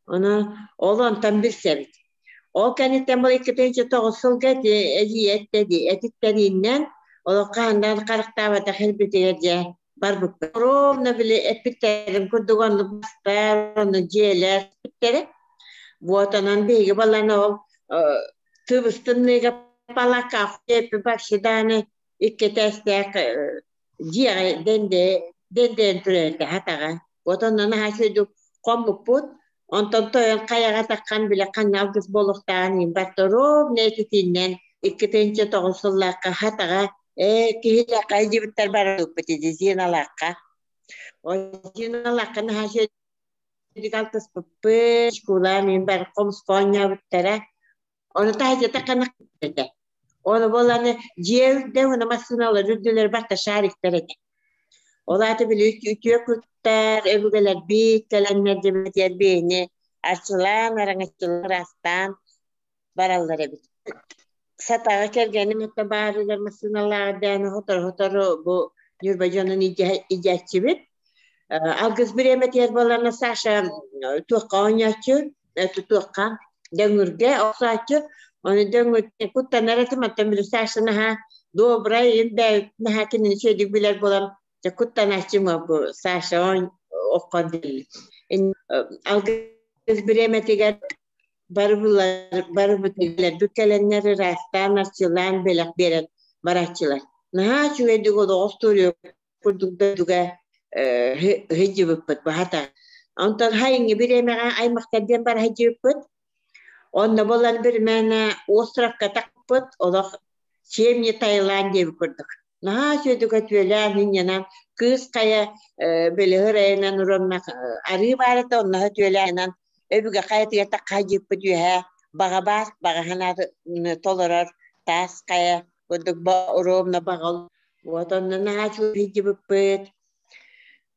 Ону ол онтон билсэбит. Ол кэнниттэн бұл 2009 сылга эдьиийэ этиттэрииннэн олох хаһандан харахтаабатах ирбитигэр дьэ барбыппыт. Ровно били эппиттэрин курдук оннук бастар, ону дьиэлэр эппиттэрэ. Вот онон биһиги балан ол тыбыстынныга палака вообще икки этээстээх дьиэҕэ дэндэ турэргэ хатаҕа. Вот онон наһаа үчүгэйдик хоммуппут. Онтон тойон хайаҕа таххан билэ ханна алгыс буолуохтааҕын иһин барта ровно этитиннэн 2009 сыллаахха хатаҕа киһилээххэ дьибиттэр барбыппыт ити Зиналаахха. Ол Зиналаахха наһаа үчүгэйдик алтыспыппыт. Школа мин бар хомуска оонньообуттара. Ону таһырдьа таххана этэ. Ону буолланы дьиэ үрдэ уонна массыыналар үрдүлэр барта шариктар этэ. Ол аата били үтүө куттар, өбүгэлэрбит кэлэннэр дьэбэтиэр биэни арчылаан, араҥаччылаан, ыраастаан бараллар эбит. Сатаҕа кэргэним өттө баарыгар массыыналаах дээн сотору-сотору бу Ньурба дьонун идьээччибит. Алгыс бириэмэтигэр буолларна Саша туохха оонньооччу, туохха дөҥүргэ охсооччу. Ону дөҥүргэ куттанар этим, оттон били Саша наһаа добрай, бэйбит наһаа кинини үчүгэйдик билэр буолан, дьэ куттанааччым бу Саша оххон диэн. Алгыс бириэмэтигэр барыбылар барыбытыгар кэлэннэр ыраастаан, арчылаан бэлэх биэрэн барааччылар. Наһаа үчүгэйдик олоҕу остуоруйа курдук дойдуга сылдьыбыппыт баһата. Онтон хайыҥҥы бириэмэҕэ аймахтар диэн бара сылдьыбыппыт. Онно буолан биримээнэ островка тахпыт, олох чем не Таиланд диэбит курдук. Наһаа үчүгэйдик өтүөлээн, инньэнэн кыыс хайа бөлөһөр айынан уронна арыы баарыта онно өтүөлээнэн өбүгэ хайатыгар тахха дьыппыт үөһэ баҕа баар, баҕа санааты толорор таас хайа курдук ровно баҕал. Вот онно наһаа үчүгэй дьыбыппыт.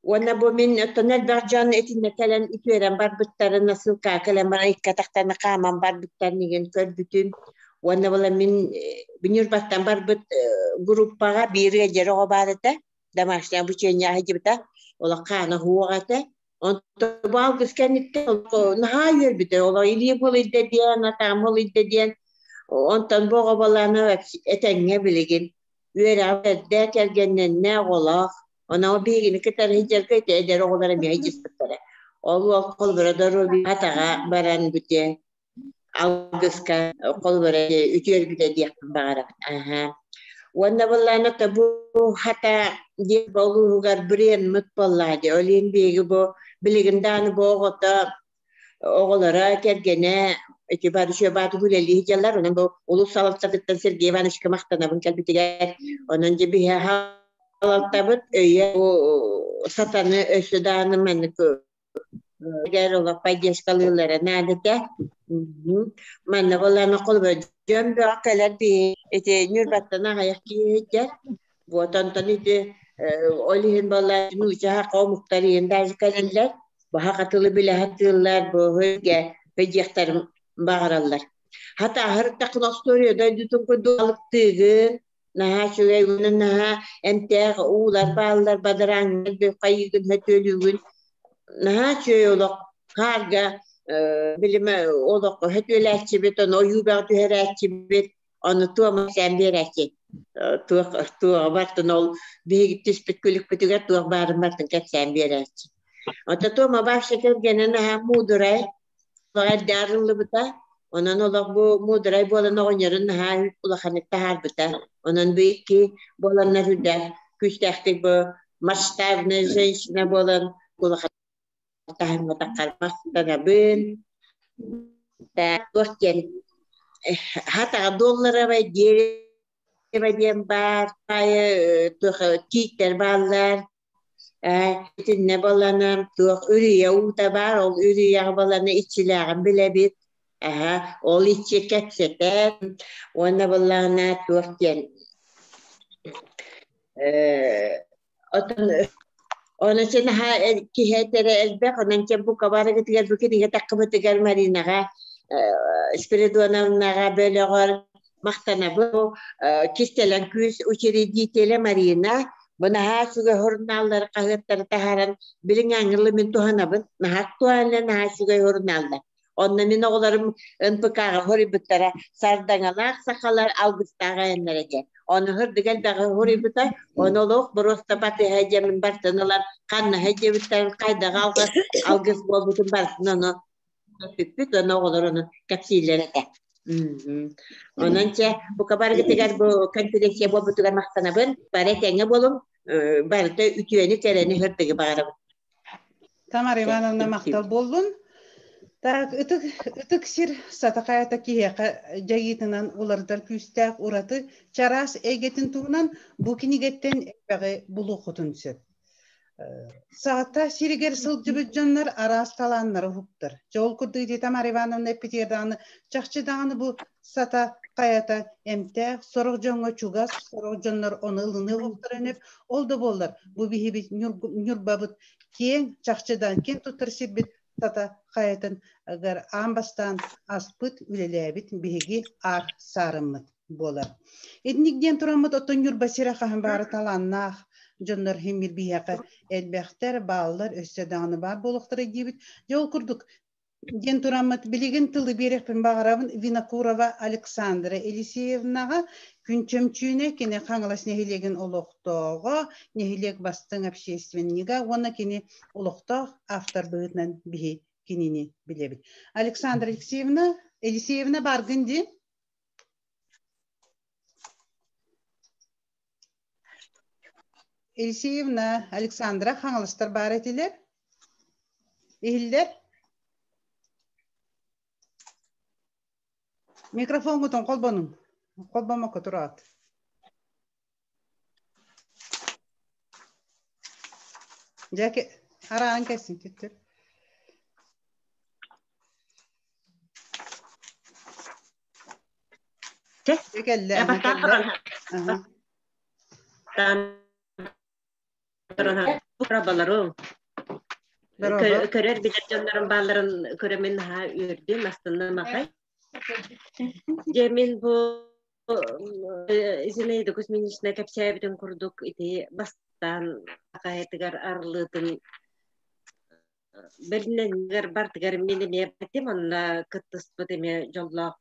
Уонна бу мин оттон элбэх дьон итиннэ кэлэн үтүөрэн барбыттарын, насылка кэлэн баран икки атахтарына хааман барбыттарын игин көрбүтүм. Уонна була мин Ньурбаттан барбыт группаҕа биир ыалдьар оҕо баар этэ. Домашнее обучение сылдьыбыта. Олох хаана суох этэ. Онтон бу алгыс кэнниттэн наһаа үөрбүтэ. Олох илии булуйда диэн, атаҕым булуйда диэн. Онтон бу оҕо балаана этэҥҥэ билигин үөрэҕи эрдэ кэргэннэннэ оҕолоох. Онон биһигини кытары сылдьарга ити эдэр оҕолор эмиэ сылдьыспыттара. Ол уол холборо доруобуйа атаҕа баран бүтэ алгыска холборо үтүөрбүтэ диэхпин баҕарабын. Аһа. Уонна былаана бу хата диэн улууһугар бренд буоллаа дии. Ол иһин биһиги бу билигин даҕаны бу оҕото оҕолоро, кэргэнэ ити бары үчүгэй үлэлии сылдьаллар. Онон бу улуус салалтатыттан Сергей Ивановичка махтанабын кэлбитигэр. Онон дьэ биһи салалтабыт өйө бу сатаны өссө даҕаны маннык олох поддержкалыыллара наада. Манна буоллаҕына холобура дьон бөҕө кэлэр биһи ити Ньурбаттан аҕыйах киһи сылдьар. Вот онтон ити ол иһин буолла нуучча омуктар иһин даже кэлэллэр. Баһа хатылы билэ сатыыллар, бу өйгө өйдиэхтэрин баҕараллар. Хата аһарыттаххына остуоруйа дойдутун курдук алыктыыгын, наһаа үчүгэй уонна наһаа эмтээх уулар бааллар, бадарааҥҥар хайыыгын, хөтүөлүүгүн. Наһаа үчүгэй олох хаарга билимэ олох хөтүөлээччибит, ону ойуу бөҕө түһэрээччибит, ону туома сээн биэрээччи. Туох туоҕа бартын ол биһиги түспүт күлүкпүтүгэр туох баарын бартын кэпсээн биэрээччи. Ото туома вообще кэргэнэ наһаа муудурай, эрдэ арыллыбыта. Онон олох бу муударай буолан оҕонньорун наһаа улаханнык таһаарбыта. Онон бу икки буоланнар үрдээх күүстээхтик бу масштабная женщина буолан улахан таһымҥа махтанабын. Туох диэн хатаҕа долларовай дерево диэн баар, туох тииттэр бааллар. Итиннэ балана туох үрүйэ уута баар, ол үрүйэҕэ балана иччилээҕин билэбит. Аһа, ол иччи кэпсэтэр уонна баллаана туох диэн отон Ону син наһаа киһи этэрэ элбэх, онон чэ бука барыгытыгар бу кинигэ таххыбытыгар Маринаҕа Спиридоновнаҕа бөлөҕөр махтанабын. Кистэлэҥ күүс учредителэ Марина бу наһаа үчүгэй журналлары, хаһыаттары таһааран билиҥ ангылы мин туһанабын. Наһаа актуальна, наһаа үчүгэй журналлар. Онно мин оҕолорум НПК-ҕа хоруйбуттара сардаҥалаах сахалар алгыстаах айаннара диэн. Ону сырдык элбэҕи хоруйбута, ону олох боруоста батыһа диэмин бартын ылан ханнаһа диэбиттэрин хайдах алгыс алгыс буолбутун барытын ону бүппүт, ону оҕолор ону кэпсииллэр этэ. Онон чэ, бука барыгытыгар бу конференция буолбутугар махтанабын. Бары этэҥҥэ буолуҥ, барыта үтүөнү, кэрэни, сырдыгы баҕарабын. Тамара Ивановна махтал буоллун. Так, ытык, ытык сир сатакаята киһиэхэ дьайыытынан уларытар күүстээх ураты чараас эйгэтин туһунан бу кинигэттэн элбэҕи булуоххутун сөп. Саата сиригэр сылдьыбыт дьоннор араас талааннары уһуктар. Дьэ ол курдук ити Тамара Ивановна эппитигэр даҕаны чахчы даҕаны бу сата хайата эмтээх, сорох дьоҥҥо чугас, сорох дьоннор ону ылыныы уһуктарын Ол да буоллар, бу биһибит Ньурбабыт киэҥ, чахчыдан киэн туттар сирбит сата хайатын ыгар аан бастаан аспыт, үлэлээбит биһиги аар саарыммыт буолар. Итинник диэн тураммыт оттон Ньурба сирэ хаһан баары талааннаах дьоннор химмир биһиэхэ элбэхтэр, бааллар, өссө даҕаны баар буолуохтара диибит. Дьэ ол курдук диэн тураммыт билигин тылы биэриэхпин баҕарабын Винокурова Александра Елисеевнаҕа Күн Чөмчүүнэ кини Хаҥалас нэһилиэгин олохтооҕо, нэһилиэк бастыҥ общественнига уонна кини олохтоох автор быһыытынан биһи кинини билэбит. Александра Алексеевна, Елисеевна бааргын дии? Елисеевна, Александра Хаҥаластар баар этилэр. Иһиллэр? Микрофоҥҥутун холбонуҥ. Холбомокко тураат. Дьэ, араан кэлсин түттүр. Кэллэ, кэллэ. Көрөр билэр дьоннорум баалларын көрөмүн наһаа үөрдүм, астынным аҕай. Дьэ мин бу Зинаида Кузьминична кэпсээбитин курдук ити бастаан хаһыатыгар арыллыытын бэринэнигэр бартыгар мин эмиэ бартым онно кыттыспыт эмиэ дьоллоох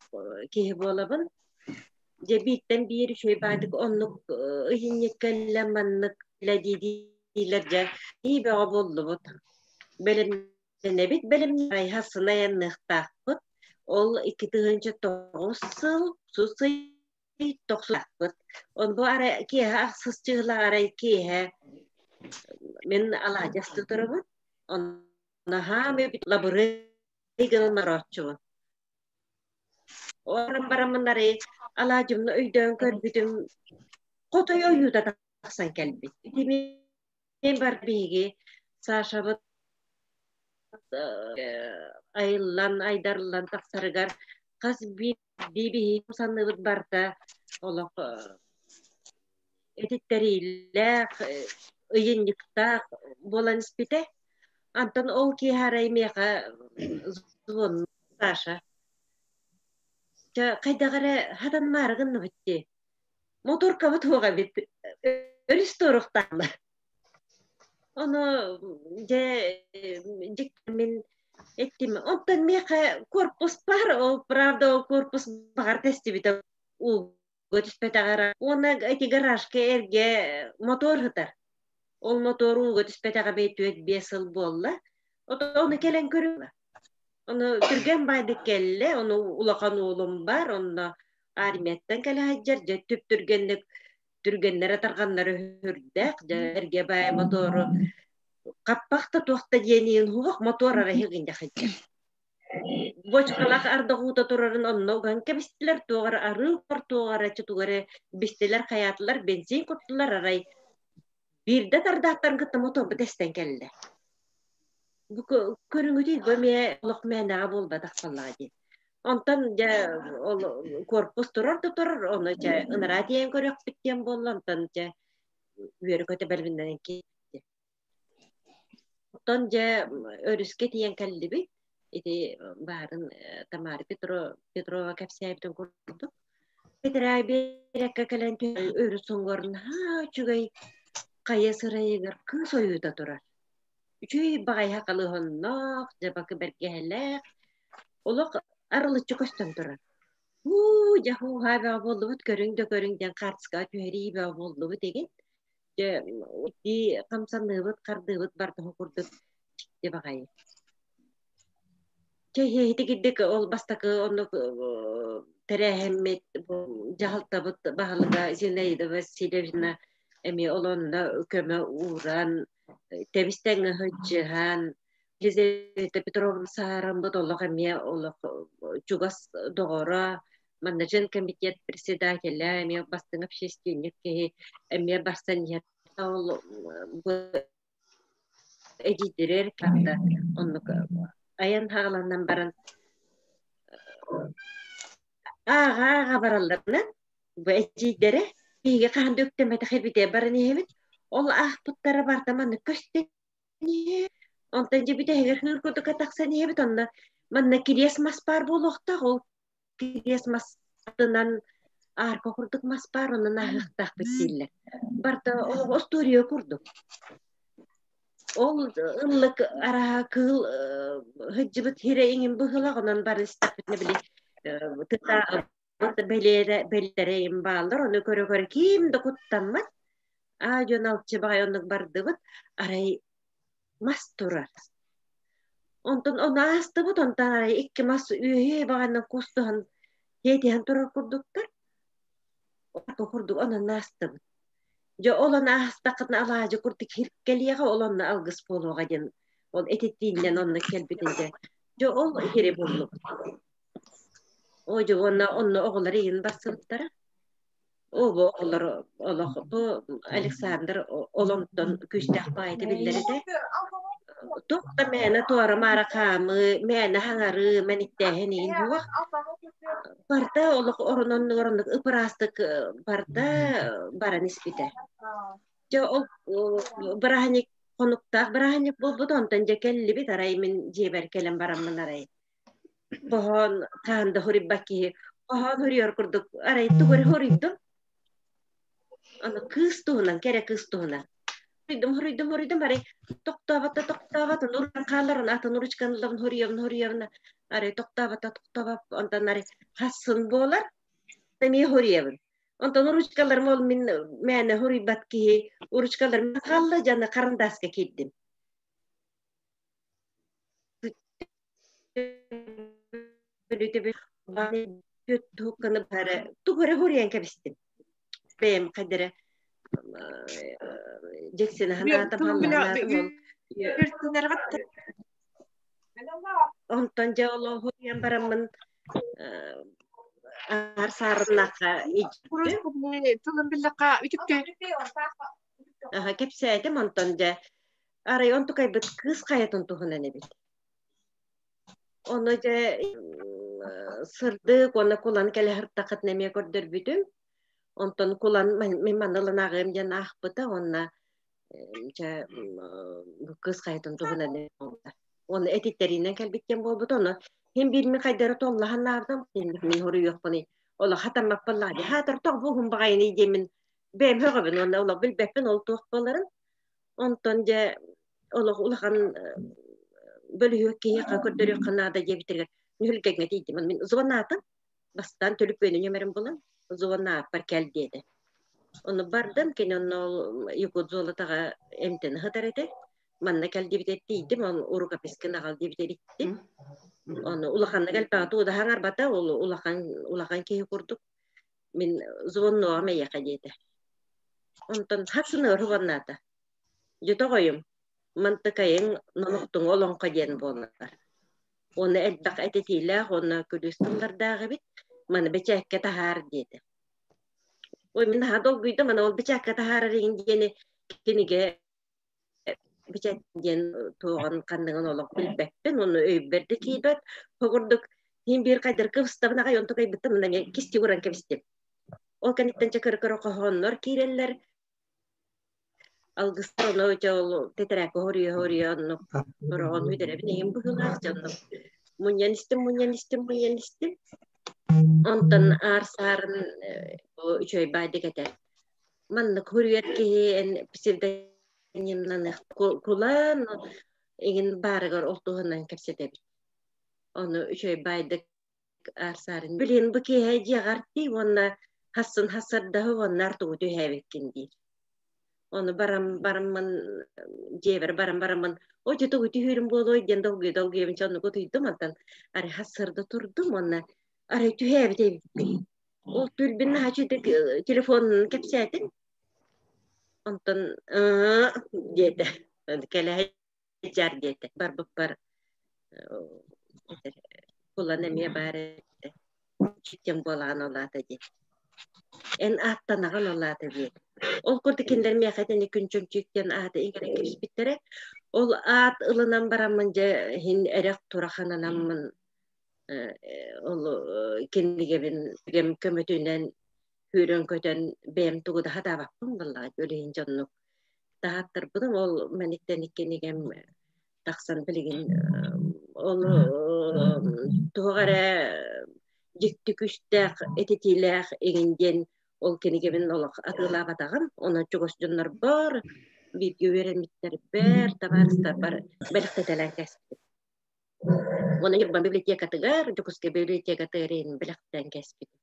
киһи буолабын. Дьэ бииртэн биир үчүгэй баайдык оннук ыйынньык кэллэ маннык диилэр дьэ ии бөҕө буоллубут. Бэлэмнэнэбит бэлэмнэйха сынайанныахтаахпыт. Ол 2009 сыл сус ый тохсуспут. Он бу арай киэһэ ахсыс чыһыла арай киэһэ мин алаадьасты турабын. Наһаа лабыры гынан орооччубун. Орон бараммын арай алаадьымны өйдөөн көрбүтүм хотой ойуута тахсан кэлбит. Ити бар биһиги Сашабыт айыллан айдарыллан тахсарыгар хас биир биһиги саныыбыт барыта олох этиттэриилээх, ыйынньыктаах буолан испитэ. Антон ол киэһэ арай миэхэ звон Саша хайдах эрэ хатанмаары гынныбыт дии. Моторкабыт суох эбит. Өрүс туоруохтаахла. Ону дьэ дьиктимин эттим. Онтон миэхэ корпус баар, ол правда ол корпус баҕар тэстибитэ ууга түспэтэҕэр. Уонна ити гаражка эргэ мотор сытар. Ол мотор ууга түспэтэҕэ бэй 4-5 сыл буолла. Ону кэлэн көрүм. Ону түргэн баайдык кэллэ, ону улахан уолум бар, онно армияттан кэлэ сылдьар, дьэ түп-түргэнник түргэннэрэ тарҕаннары үрдээх, дьэ эргэ баай мотору хаппах да туох да диэниин уһуох мотор арайы гынньа сылдьар. Бочкалаах ардах уута турарын онно уган кэбистилэр, туох эрэ арыы угар, туох эрэ чутугары бистилэр, хайаатылар, бензин куттулар арай. Биирдэ тардааттарын кытта моторбут эстэн кэллэ. Бу көрүҥүтүй бу эмиэ олох мээнэҕэ буолбатах буоллаҕа дии. Онтон дьэ ол корпус турар да турар, ону дьэ ынараа тиийэн көрүөхпүт диэн буолла, онтон дьэ үөрэ-көтө бэлэмнэнэн киирдэ. Оттон дьэ өрүскэ тиийэн кэллибит. Ити баарын Тамара Петрова кэпсээбитин курдук. Петрай биэрэккэ кэлэн өрүс уҥуор наһаа үчүгэй хайа сырайыгар кыыс ойуута турар. Үчүгэй баҕайы халыһонноох, дьабакы бэргэһэлээх, олох арылыччы көстөн турар. Уу, дьэ һуу-һаа бөҕө буоллубут, көрүҥ да көрүҥ диэн хаартыскаҕа түһэрии бөҕө буоллубут игин. Дьэ, ити хамсаныыбыт, хардыыбыт бардыһы курдук дьикти баҕайы. Чэ, ити ол бастакы оннук тэрээһиммит дьаһалтабыт баһылыга Зинаида Васильевна эмиэ ол онно көмө ууран, тэбис-тэҥҥэ сылдьыһан, Елизавета Петровна саараммыт олох эмиэ олох чугас доҕоро, манна комитет председателя, эмиэ бастыҥ общественник киһи эмиэ барсан иһэр. Ол эдьиийдэрэр хатта оннук айан хааланан баран ааҕа-ааҕа баралларына бу эдьиийдэрэ биһиги хаһан да үктэммэтэх эбитэ баран иһэбит ол аахпыттара барыта маннык көстөн Онтон дьэ бүтэһигэр хыыр курдукка тахсан иһэбит онно манна кириэс мас баар буолуохтаах ол кириэс мас аттынан аарка курдук мас баар онон ааһыахтаахпыт дииллэр. Барыта олох остуоруйа курдук. Ол ыллык араһа кыыл сылдьыбыт сирэ иҥин быһыылаах онон бары истэхпитинэ били тытааҕыбыт бэлиэрэ бэлиэрэ им бааллар ону көрө-көрө ким да куттаммат. Аа дьон алчы баҕай оннук бардыбыт арай мас турар. Онтон ону аастыбыт, онтон арай икки мас үөһээ баҕанан кустуһан тиэтиһэн турар курдуктар. Орто курдук онон аастыбыт. Дьэ ол ону аастаххытына алаадьы курдук кэлиэҕэ, ол онно алгыс буолуоҕа диэн ол этитииннэн онно кэлбитин дьэ. Дьэ ол иһири буллубут. Оо дьэ уонна онно оҕолор иһин барсыбыттара. Оо, оҕолор олох бу Александр оломтон күүстээх баайыта биллэр этэ. Туох да мээнэ туора-маара хаамыы, мээнэ хаҥарыы, мэниктээһин иһин суох. Барыта олох орун-оннугар оннук ып-ыраастык барыта баран испитэ. Дьэ ол бырааһынньык хонуктаах бырааһынньык буолбут, онтон дьэ кэллибит, арай мин дьиэбэр кэлэн бараммын арай хоһоон хаһан да хоруйбат киһи хоһоон хоруйар курдук арай тугу эрэ хоруйдум. Аны кыыс туһунан, кэрэ кыыс туһунан. Хоруйдум, хоруйдум, хоруйдум, арай тохтообото, тохтообот, уран хааллар, атын ручканы ылабын, хоруйабын, хоруйабын, арай тохтообото, тохтообот, онтон арай хассын буолар, эмиэ хоруйабын. Онтон ручкаларым ол мин мээнэ хоруйбат киһи, ручкаларым хаалла, дьаны харандааска киирдим. Тугу эрэ хоруйан кэбистим. Бэйэм хайдара Дьиксин ханаатым халланаатым ол онтон дьэ ол хоруйан бараммын аар саарыннахха Тылын биллэххэ үтүктэ. Кэпсээтим онтон дьэ арай онтукайбыт кыыс хайатын туһунан эбит. Ону дьэ сырдык уонна кулан кэлэ сыртаххытына эмиэ көрдөрбүтүм. Онтон кулан мин манна ылан ааҕыам диэн аахпыта уонна дьэ кыыс хайатын туһунан буолбута. Уонна этиттэриинэн кэлбит диэн буолбута. Ону син биир мин хайдары толлаһан аабытым. Мин хоруйуохпунуй. Олох хатаммаппын лаа дии. Хаатар тоҕо бу уһун баҕайыный диэммин бэйэм һөҕөбүн уонна олох билбэппин ол туох буоларын. Онтон дьэ олох улахан бөлүһүөк киһиэхэ көрдөрүөххэ наада диэбитигэр нүһүлгэҥҥэ тиийдим. Мин звонаатым. Бастаан төлөпүөнү нөмерин булан звонааппар кэл диэтэ. Ону бардым, кини онно ол Якутзолотоҕа эмтэнэ сытар этэ. Манна кэл диэбитэ тиийдим, ол рукописькын аҕал диэбитэ иттим. Оны улаханнык элбэҕи туудаһаҥ арбата, ол улахан улахан киһи курдук мин звонноҕум эйиэхэ диэтэ. Онтон хасыныгар хубаннаата. Дьэ тоҕойум, мантыкайыҥ номохтуҥу олоҥхо диэн буоллар. Уонна элбэх этитиилээх уонна күлүүс тыллардаах эбит. Маны бэчээккэ таһаар диэтэ. Ой, мин наһаа долгуйдум, аны ол бэчээккэ таһаарар иһин диэни кинигэ бэчээт диэн туоҕун ханныгын олох билбэппин, уонна өйбөр да киирбэт. Ол курдук иһин биир хайдар кыбыстабын аҕай онтук айбыттан мына эмиэ кистии уран кэбистим. Ол кэнниттэн чэ кыра-кыра хоһооннор киирэллэр. Алгыстар ону дьэ ол тэтэрээккэ хоруйа-хоруйа оннук хороҕон үтэрэбин иһин быһыылаах дьэ оннук мунньан истим, мунньан истим, мунньан истим. Онтон аар саарын үчүгэй баайдык этэр. Маннык хоруйар киһи эн псевдонимнаных кулан игин баарыгар ол туһунан кэпсэтэбит. Ону үчүгэй баайдык аар саарын. Билин бу киэһэ дьиэҕэр тиий уонна хассын хассардаһы уонна артугу түһээбиккин диир. Ону барам бараммын дьиэбэр баран бараммын о дьэ тугу түһүүрүм буолуой диэн долгуйа долгуйабын чэ оннук утуйдум онтон арай хассарда турдум уонна арай түһээбит эбиппин. Ол түүл наһаа үчүгэй телефонун кэпсээтим. Онтон ыыы диэтэ. Кэлэһэ дьар диэтэ. Барбыппар кулан эмиэ баар этэ. Читтен буолаҕын ол аата диэн. Эн ааттанаҕын ол аата диэн. Ол курдук кинилэр миэхэ итини күн чөмчүүк диэн ааты иҥэрэн кэбиспиттэрэ. Ол аат ылынан бараммын дьэ иһин эрэх турах ананаммын ол кинигэбин көмөтүнэн сүүрэн-көтөн бэйэм тугу да сатаабаппын буоллаҕа үлэһин дьоннук таһааттарбытым ол мэниктэн кинигэм тахсан билигин ол туох эрэ дьикти күүстээх этитиилээх игин диэн ол кинигэбин олох атыылаабатаҕым онон чугас дьоннорбор бииргэ үөрэммиттэрбэр табаарыстарбар бэлэхтэтэлээн кэспитим уонна Ньурба библиотекатыгар Дьокуускай библиотекатыгар бэлэхтээн кэспитим.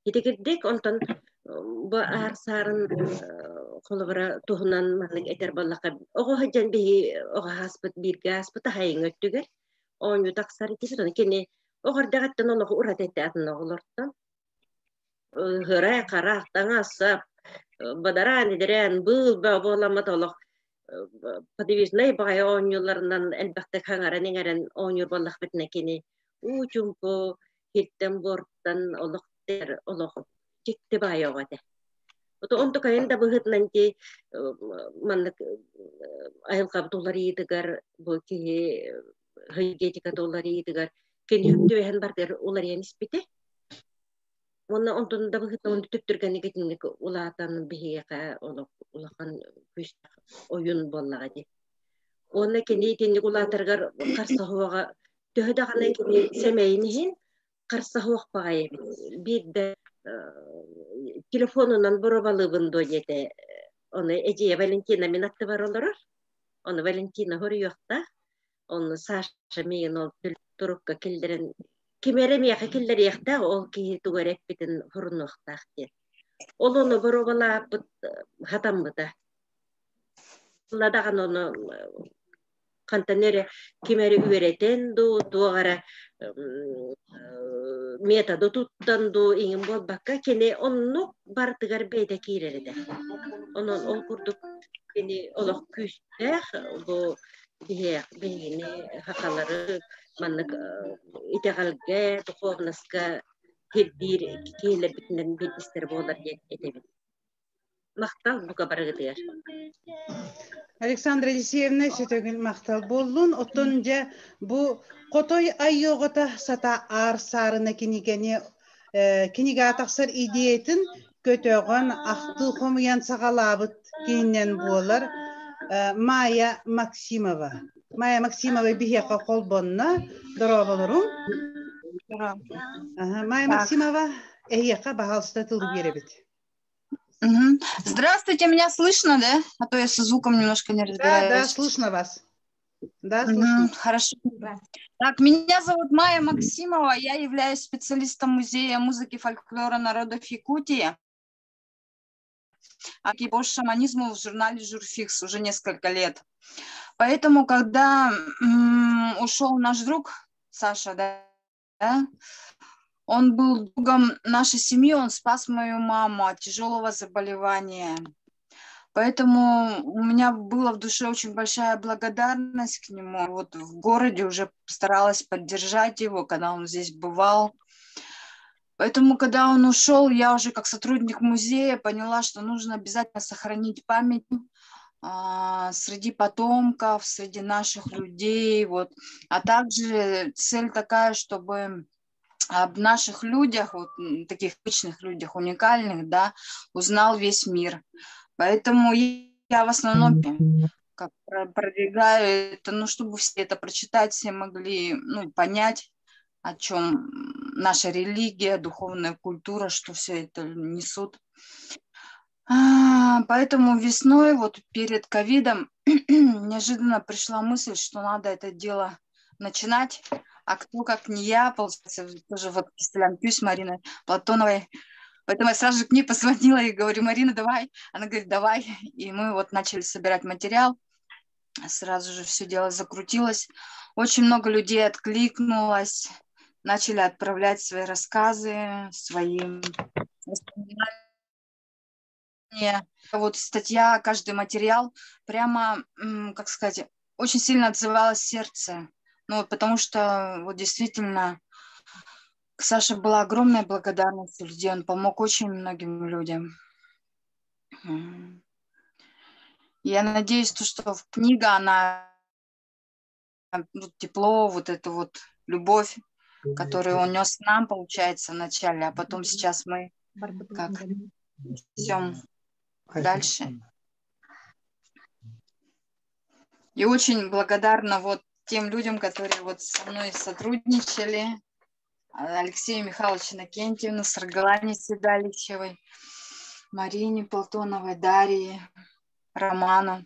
Итигирдик онтон бу аар саарын холобура туһунан маннык этэр буоллахха оҕо сылдьан биһи оҕо ааспыт бииргэ ааспыт аһайыҥ өттүгэр оонньуу тахсар этибит ону кини оҕо эрдэҕиттэн олоҕу ураты этэ атын оҕолортон ыһыра харах таҥас сап бадараан идэрээн быыл бөҕө буоламмыт олох подвижнай баҕайы оонньууларынан элбэхтик хаҥаран-иҥэрэн оонньуур буоллахпытына кини уу чуҥку сиртэн-буортан олох олох дьикти баҕайы оҕо этэ. Онтукайын да быһыытынан ити маннык айылҕабыт уларыйыытыгар бу киһи энергетиката уларыйыытыгар кини түбэһэн бардыгар уларыйан испитэ. Уонна онтун да быһыытынан түптүргэнник итинник улаатан биһиэхэ олох улахан күүстээх ойун буоллаҕа дии. Уонна кини итинник улаатарыгар харсаһуоҕа төһө даҕаны кини сэмэйин иһин харсаһуох баҕайы эбит. Биирдэ телефонунан боруобалыыбын дуо диэтэ. Ону эдьиийэ Валентина мин аттыбар олорор. Ону Валентина хоруйуохтаах. Онно Саша миигин ол турукка киллэрэн ким эрэ миэхэ киллэриэхтээх, ол киһи тугу эрэ эппитин хорунуохтаах диэн. Ол ону боруобалаабыт хатаммыта. Даҕаны ону хантан эрэ ким эрэ үөрэтэн дуу, туох эрэ методу туттан дуу иҥин буолбакка, кини оннук барытыгар бэйэтэ киирэр этэ. Онон ол курдук кини олох күүстээх бу биһиэх биһигини сахалары маннык итэҕэлгэ, духовноска кирдиир киһилэрбитинэн биирдэстэрэ буолар диэн этэбин. Махтал бука барыгытыгар. Александра Елисеевна сөтөгүн махтал буоллун. Оттон дьэ бу Хотой айыоҕата сата аар саарына кинигэни кинигэ тахсар идеятын көтөҕөн ахтыы хомуйан саҕалаабыт киһинэн буолар Майя Максимова. Майя Максимова биһиэхэ холбонно. Дорооболорум. Майя Максимова, эһиэхэ баһаалыста тылы биэрэбит. Угу. Здравствуйте, меня слышно, да? А то я со звуком немножко не разбираюсь. Да, да, слышно вас. Да, слышно. Угу, хорошо. Так, меня зовут Майя Максимова, я являюсь специалистом Музея музыки фольклора народов Якутии. А по шаманизму в журнале «Журфикс» уже несколько лет. Поэтому, когда ушел наш друг Саша, да, он был другом нашей семьи, он спас мою маму от тяжелого заболевания. Поэтому у меня была в душе очень большая благодарность к нему. Вот в городе уже старалась поддержать его, когда он здесь бывал. Поэтому, когда он ушел, я уже как сотрудник музея поняла, что нужно обязательно сохранить память среди потомков, среди наших людей. Вот. А также цель такая, чтобы об наших людях, вот, таких обычных людях, уникальных, да, узнал весь мир. Поэтому я в основном как продвигаю это, ну, чтобы все это прочитать, все могли, ну, понять, о чем наша религия, духовная культура, что все это несут. Поэтому весной, вот перед ковидом, неожиданно пришла мысль, что надо это дело начинать. А кто, как не я, получается, тоже вот Кистелян Кюсь Марина Платоновой. Поэтому я сразу же к ней позвонила и говорю, Марина, давай. Она говорит, давай. И мы вот начали собирать материал. Сразу же все дело закрутилось. Очень много людей откликнулось, начали отправлять свои рассказы, свои воспоминания. Вот статья, каждый материал прямо, как сказать, очень сильно отзывалось сердце. Ну, потому что вот действительно к Саше была огромная благодарность у людей, он помог очень многим людям. Я надеюсь, то, что книга, она ну, тепло, вот эту вот любовь, которую он нес нам, получается, вначале, а потом сейчас мы как несем дальше. И очень благодарна вот тем людям, которые вот со мной сотрудничали, Алексею Михайловичу Иннокентьевну, Саргалане Седалищевой, Марине Платоновой, Дарье, Роману.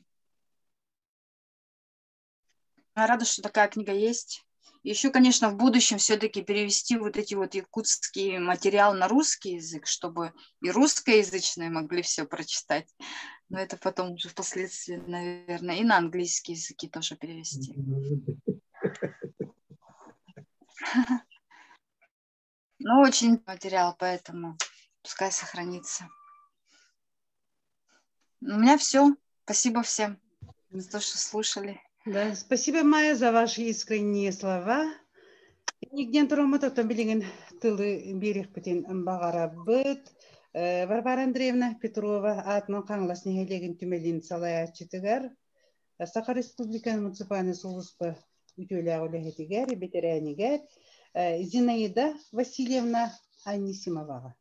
Я рада, что такая книга есть. Еще, конечно, в будущем все-таки перевести вот эти вот якутские материалы на русский язык, чтобы и русскоязычные могли все прочитать. Но это потом уже впоследствии, наверное, и на английский языки тоже перевести. Ну, очень материал, поэтому пускай сохранится. У меня все. Спасибо всем за то, что слушали. Да, спасибо, Майя, за ваши искренние слова. Нигден тураммыт оттон билигин тылы биэриэхпитин баҕарабыт. Варвара Андреевна Петрова аатынан Хаҥалас нэһилиэгин түмэлин салайааччытыгар, Саха Республикатын муниципальнай сулууспа үтүөлээх үлэһитигэр, бэтэрээнигэр Зинаида Васильевна Анисимоваҕа.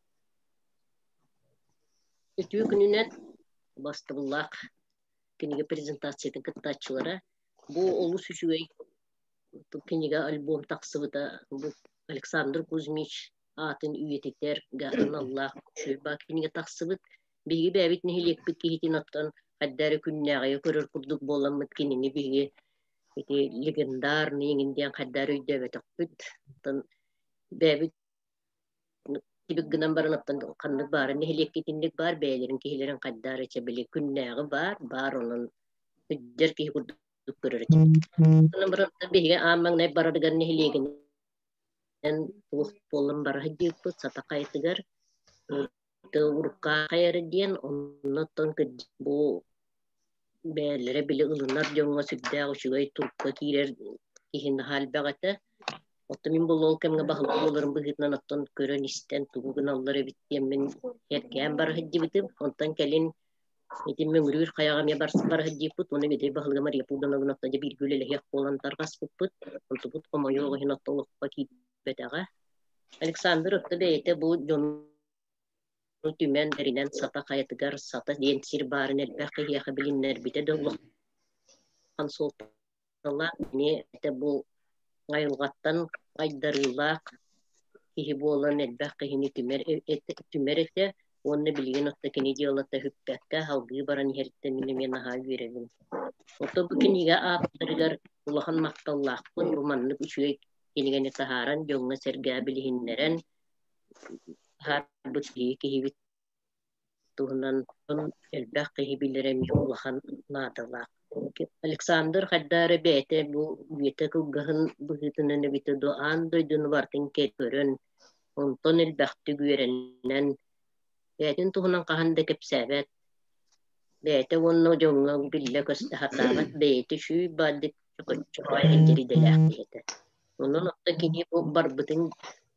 Үтүө күнүнэн бастыбыллаах кинигэ презентациятын кыттааччылара. Бу олус үчүгэй кинигэ альбом тахсыбыта. Бу Александр Кузьмич аатын үйэтитэр аналлаах үчүгэй кинигэ тахсыбыт. Биһиги бэйэбит нэһилиэкпит киһитин оттон хайдары күннээҕи көрөр курдук буоламмыт кинини биһиги ити легендарный иҥин диэн хайдары өйдөөбөтөхпүт. Оттон бэйэбит тибик гынан баран оттон ханнык баара нэһилиэккэ итинник баар бэйэлэрин киһилэрин хайдары чэбили күннээҕи баар баар онон сылдьар киһи курдук көрөр этибит. Онон баран биһиги аан маҥнай барарыгар нэһилиэгинэн туох буолан бара сылдьыыппыт Сата хайатыгар урукка хайары диэн оннуттан бу бэйэлэрэ били ылынар дьоҥҥо сүрдээх үчүгэй турукка киирэр киһи наһаа элбэх этэ. Оттон мин буолла ол кэмҥэ баһылык буоларым быһыытынан оттон көрөн-истэн тугу гыналлар эбит диэммин эргээн бара сылдьыбытым. Онтон кэлин ити Мөҥүрүүр хайаҕа эмиэ бара сылдьыппыт. Уонна Ведей баһылыга Мария Пугановна оттон дьэ бииргэ үлэлэһиэх буолан тарҕаспыппыт. Онтубут хомойуох иһин оттон олоххо киирбэтэҕэ. Александр отто бэйэтэ бу дьону түмэн тэринэн Сата хайатыгар Сата диэн сир баарын элбэх киһиэхэ билиннэрбитэ да улахан суолталаах. Кини этэ бу айылҕаттан айдарыылаах киһи буолан элбэх киһини түмэр, түмэр этэ уонна билигин отто кини дьыалата бүппэккэ салгыы баран иһэриттэн мин эмиэ наһаа үөрэбин. Ото бу кинигэ ааптарыгар улахан махталлаахпын. Бу маннык үчүгэй кинигэни таһааран дьоҥҥо-сэргэҕэ билиһиннэрэн таһаарбыт киһибит туһунан элбэх киһи билэрэ эмиэ улахан наадалаах. Александр хайда эрэ бэйэтэ бу үйэтэ кылгаһын быһыытынан эбитэ дуу, аан дойдуну барытын көрөн, онтон элбэхтик үөрэнэн, бэйэтин туһунан хаһан да кэпсээбэт, бэйэтэ уонна дьоҥҥо биллэ-көстө сатаабат, бэйэтэ үчүгэй баардык чөкөччөҕө сылдьар идэлээх киһи этэ. Онон оттон кини бу барбытын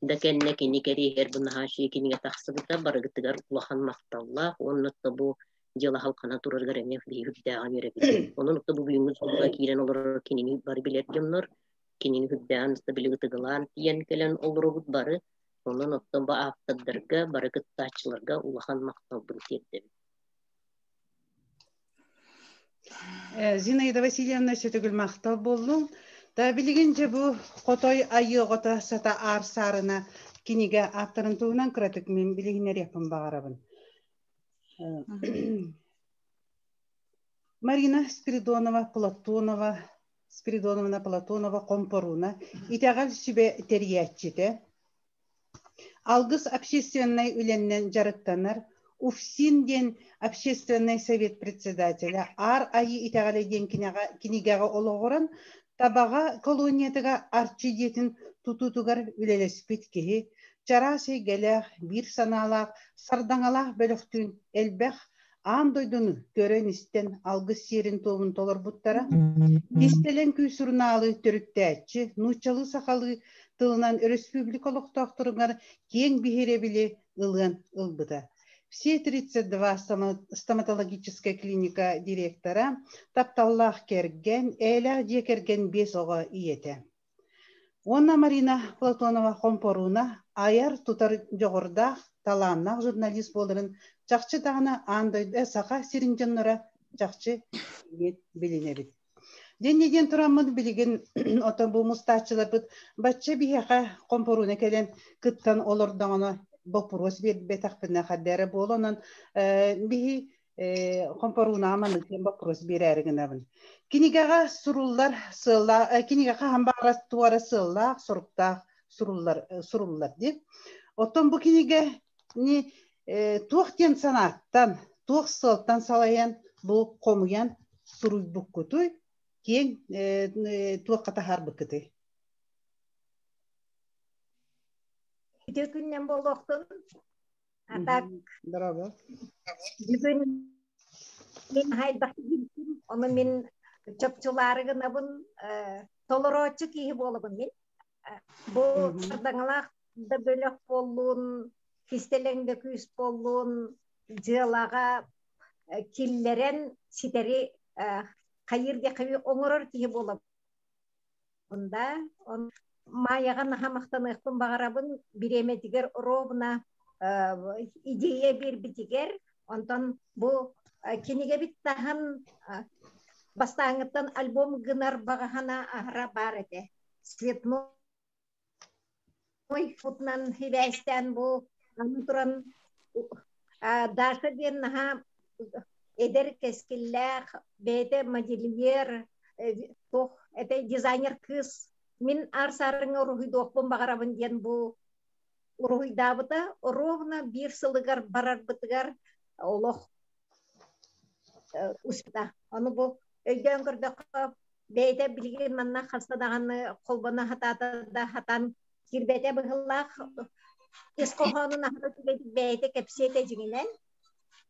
да кэннэ кини кэриэһигэр бу наһаа үчүгэй кинигэ тахсыбыта барыгытыгар улахан махталлаах уонна бу дьыала халхана турарыгар эмиэ биһиги үрдээҕин үөрэбит. Онон оттон бу бүгүҥҥү суолга киирэн олорор кинини бары билэр дьоннор, кинини үрдээҕин стабилигы тыгылаан тиийэн кэлэн олоробут бары. Онон оттон бу ааптардарга, бары кыттааччыларга улахан махталбын тиэрдэбин. Зинаида Васильевна сөтөгүл махтал буоллуҥ. Та билигин дьэ бу Хотой айыы оҕото сата аар саарына кинигэ ааптарын туһунан кыратык мин билиһиннэриэхпин баҕарабын. Марина Спиридонова Платонова Спиридоновна Платонова Хомпоруна итэҕэл сүбэ тэрийээччитэ Алгыс общественнай үлэннэн дьарыктанар УФСИН диэн общественнай совет председателэ Аар Айыы итэҕэлэ диэн кинигэҕэ олоҕуран Табаҕа колониятыгар Арчы дьиэтин тутуутугар үлэлэспит киһи, чараас эйгэлээх, биир санаалаах, сардаҥалаах бөлөхтүүн элбэх аан дойдуну көрөн-истэн алгыс сиэрин-туомун толорбуттара. Кистэлэҥ күүс сурунаалы төрүттээччи, нууччалыы-сахалыы тылынан өрөспүүбүлүкэ олохтоохторугар киэҥ биһирэбили ылыан ылбыта. Все 32 стоматологическая клиника директора, тапталлаах кэргэн, ээлээх дьиэ кэргэн биэс оҕо ийэтэ. Уонна Марина Платонова Хомпоруна айар-тутар дьоҕурдаах, талааннаах журналист буоларын чахчы даҕаны аан дойду саха сирин дьонноро чахчы билинэбит. Дьэнньэ диэн тураммыт билигин отон бу мустааччыларбыт бачча биһиэхэ хомпоруна кэлэн кыттан олордоҕуна боппуруос биэрбэтэхпинэ хардара буолан биһи хомпоруунаҕа маннык диэн боппуруос биэрээри гынабын. Кинигэҕэ суруллар сыаллаах, кинигэ хаһан баҕарар туора сыаллаах, соруктаах суруллар, суруллар дии. Оттон бу кинигэни туох диэн санааттан, туох сыалтан салайан бу хомуйан суруйбуккутуй, киэҥ туохха таһаарбыккытый? Үтүө күннэн буолуохтун. А так Браво. Бүгүн мин хайдах ону мин чопчулаары гынабын толорооччу киһи буолабын мин. Бу сардаҥалаах да бөлөх буоллун, кистэлэҥ да күүс буоллун, дьыалаҕа киллэрэн ситэри хайыыр диэххэ оҥорор киһи буолабын да. Майаҕа наһаа махтаныахпын баҕарабын, бириэмэтигэр ровно идея биэрбитигэр, онтон бу кинигэбит таһан бастааҥҥыттан альбом гынар баҕаһана аһара баар этэ. Цветной футнан хибээстээн бу аны туран Даша диэн наһаа эдэр кэскиллээх бэйэтэ модельер туох это дизайнер кыыс мин аар саарыҥҥа уруһуйдуохпун баҕарабын диэн бу уруһуйдаабыта ровно биир сылыгар барарбытыгар олох успета ону бу өйдөөн көрдөххө бэйэтэ билигин манна хаста даҕаны холбоно сатаата да хатан киирбэтэ быһыллаах ис хоһоонун аһара үчүгэйдик бэйэтэ кэпсиэтэ дьиҥинэн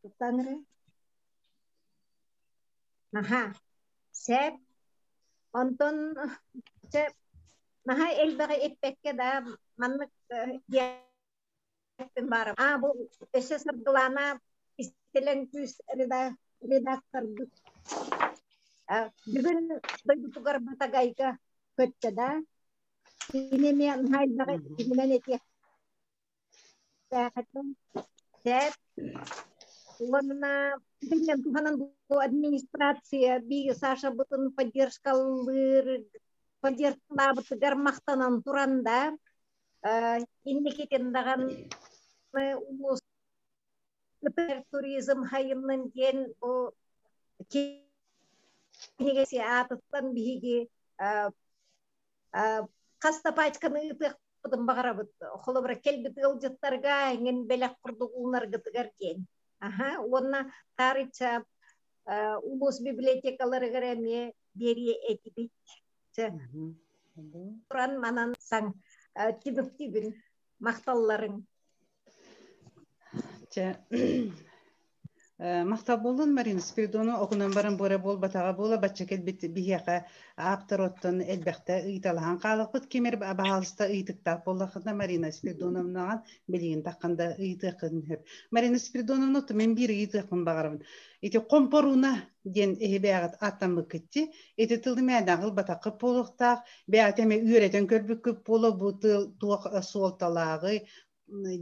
туттан Аха сээп онтон чэ наһаа элбэҕи эппэккэ да маннык диэхпин баарым аа бу өссө Саргылаана истэлэҥ күүс редакторбыт бүгүн дойдутугар Батагайга көттө да кини эмиэ наһаа элбэҕи итинэн этиэх Сээп уонна билэн туһанан бу администрация биир Сашабытын поддержкалыыр поддержкалаабытыгар махтанан туран да инникитин даҕаны улуус туризм хайыннын диэн бу кинигэси аатыттан биһиги хас да пачканы ыытыахпытын баҕарабыт. Холобура, кэлбит ыалдьыттарга эҥин бэлэх курдук уунаргытыгар диэн. Аха, уонна таарычча Улуус библиотекаларыгар эмиэ биэриэ этибит. Туран манан саҥ түбүктүүбүн махталларыҥ. Чэ, Махтал буоллун Марина Спиридонова окунан баран буора буолбатаҕа буола бачча кэлбит биһиэхэ ааптар оттон элбэхтэ ыйыталаһан хаалыахпыт ким эрэ баһаалыста ыйытыктаах буоллаххытына Марина Спиридоновнаҕа билигин таххан да ыйытыаххытын сөп. Марина Спиридоновна мен биир ыйытыахпын баҕарабын. Ити хомпоруна диэн эһи бэйэҕит ааттаммыккыт Ити тылы мээнэҕэ ылбатаххыт буолуохтаах. Бэйэҕит эмэ үөрэтэн көрбүккүт буолуо бу тыл туох суолталааҕый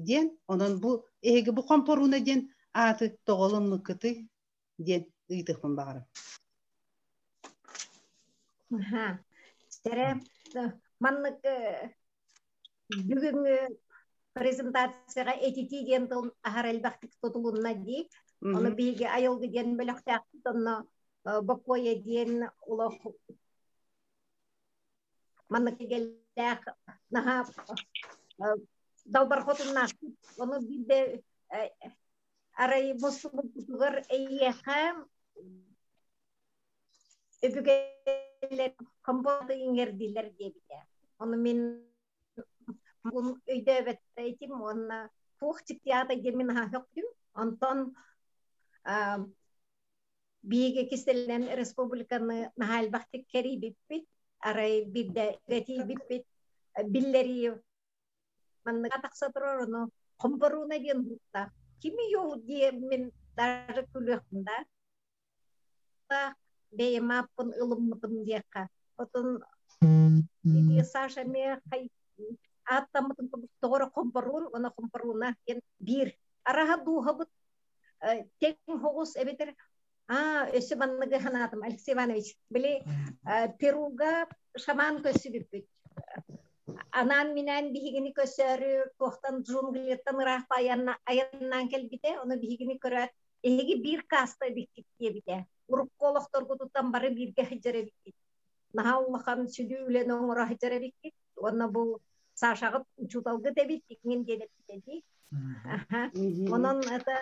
диэн. Онон бу эһиги бу хомпоруна диэн ааты тоҕо ылыммыккытый диэн ыйытыахпын баҕарабын. Сэрэ маннык бүгүҥҥү презентацияҕа этитии диэн тыл аһар элбэхтик тутулунна дии. Ону биһиги айылгы диэн бөлөхтөөхпүт, онно бокуойа диэн олох маннык кэллээх наһаа далбар хотуннаахпыт. Ону биирдэ арай мустубуппутугар эйиэхэ өбүгэлэр компоты иҥэрдилэр диэбитэ. Ону мин өйдөөбөт этим уонна туох дьиктиата диэн мин аһаа сөхтүм. Онтон биһиги кистэлэнэн республиканы наһаа элбэхтик кэрийбиппит, арай биирдэ тиийбиппит биллэрии манныга тахса турар ону хомпоруна диэн уһуктаах. Кими йоу диэммин даже күлүөхпүн да бэйэм ааппын ылыммытым диэххэ. Отон ити Саша эмиэ ааттаммытын курдук тоҕо эрэ хомпоруун уонна хомпоруна диэн биир араһа дууһабыт тэҥ соҕус эбэтэр аа өссө манныгы санаатым Алексей Иванович били Перуга шаман көрсүбүппүт анаан-минээн биһигини көрсөөрү туохтан джунглиттан ыраах айаннаан кэлбитэ ону биһигини көрөөт эһиги биир кааста эбиккит диэбитэ. Урукку олохторгутуттан бары бииргэ сылдьар эбиккит. Наһаа улахан сүдү үлэни оҥоро сылдьар эбиккит. Уонна бу Сашаҕыт учууталгыт эбит иҥин диэн эппитэ дии. Онон это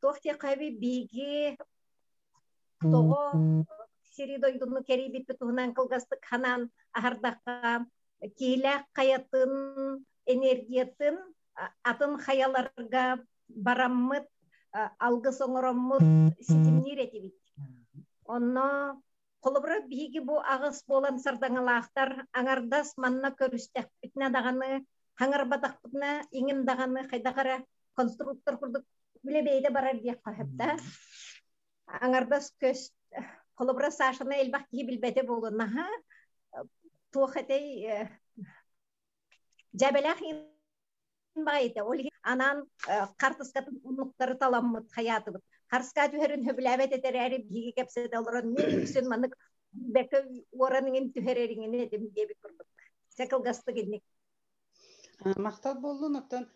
туох диэххэ биһиги тоҕо сири дойдуну кэрийбиппит туһунан кылгастык ханаан аһардахха киһилээх хайатын энергиятын атын хайаларга бараммыт алгыс оҥороммут ситимниир этибит. Онно холобура биһиги бу аҕыс буолан сардаҥалаахтар аҥардас манна көрүстэхпитинэ даҕаны хаҥарбатахпытына иҥин даҕаны хайдах эрэ конструктор курдук үлэ бэйэтэ барар диэххэ сөп да. Аҥардас көс холобура Сашаны элбэх киһи билбэтэ буолуо наһаа туох этэй дьэбэлээх баҕайыта. Ол иһин анаан хартыскатын уннуктары таламмыт хайаатыбыт. Харыска түһэрин сөбүлээбэт этэрээри биһиги кэпсэтэ олорон мин үксүн маннык бэкэ уоран иҥин түһэрэриҥин этим диэбит курдук. Чэ кылгастык инник. Махтал буоллун оттон.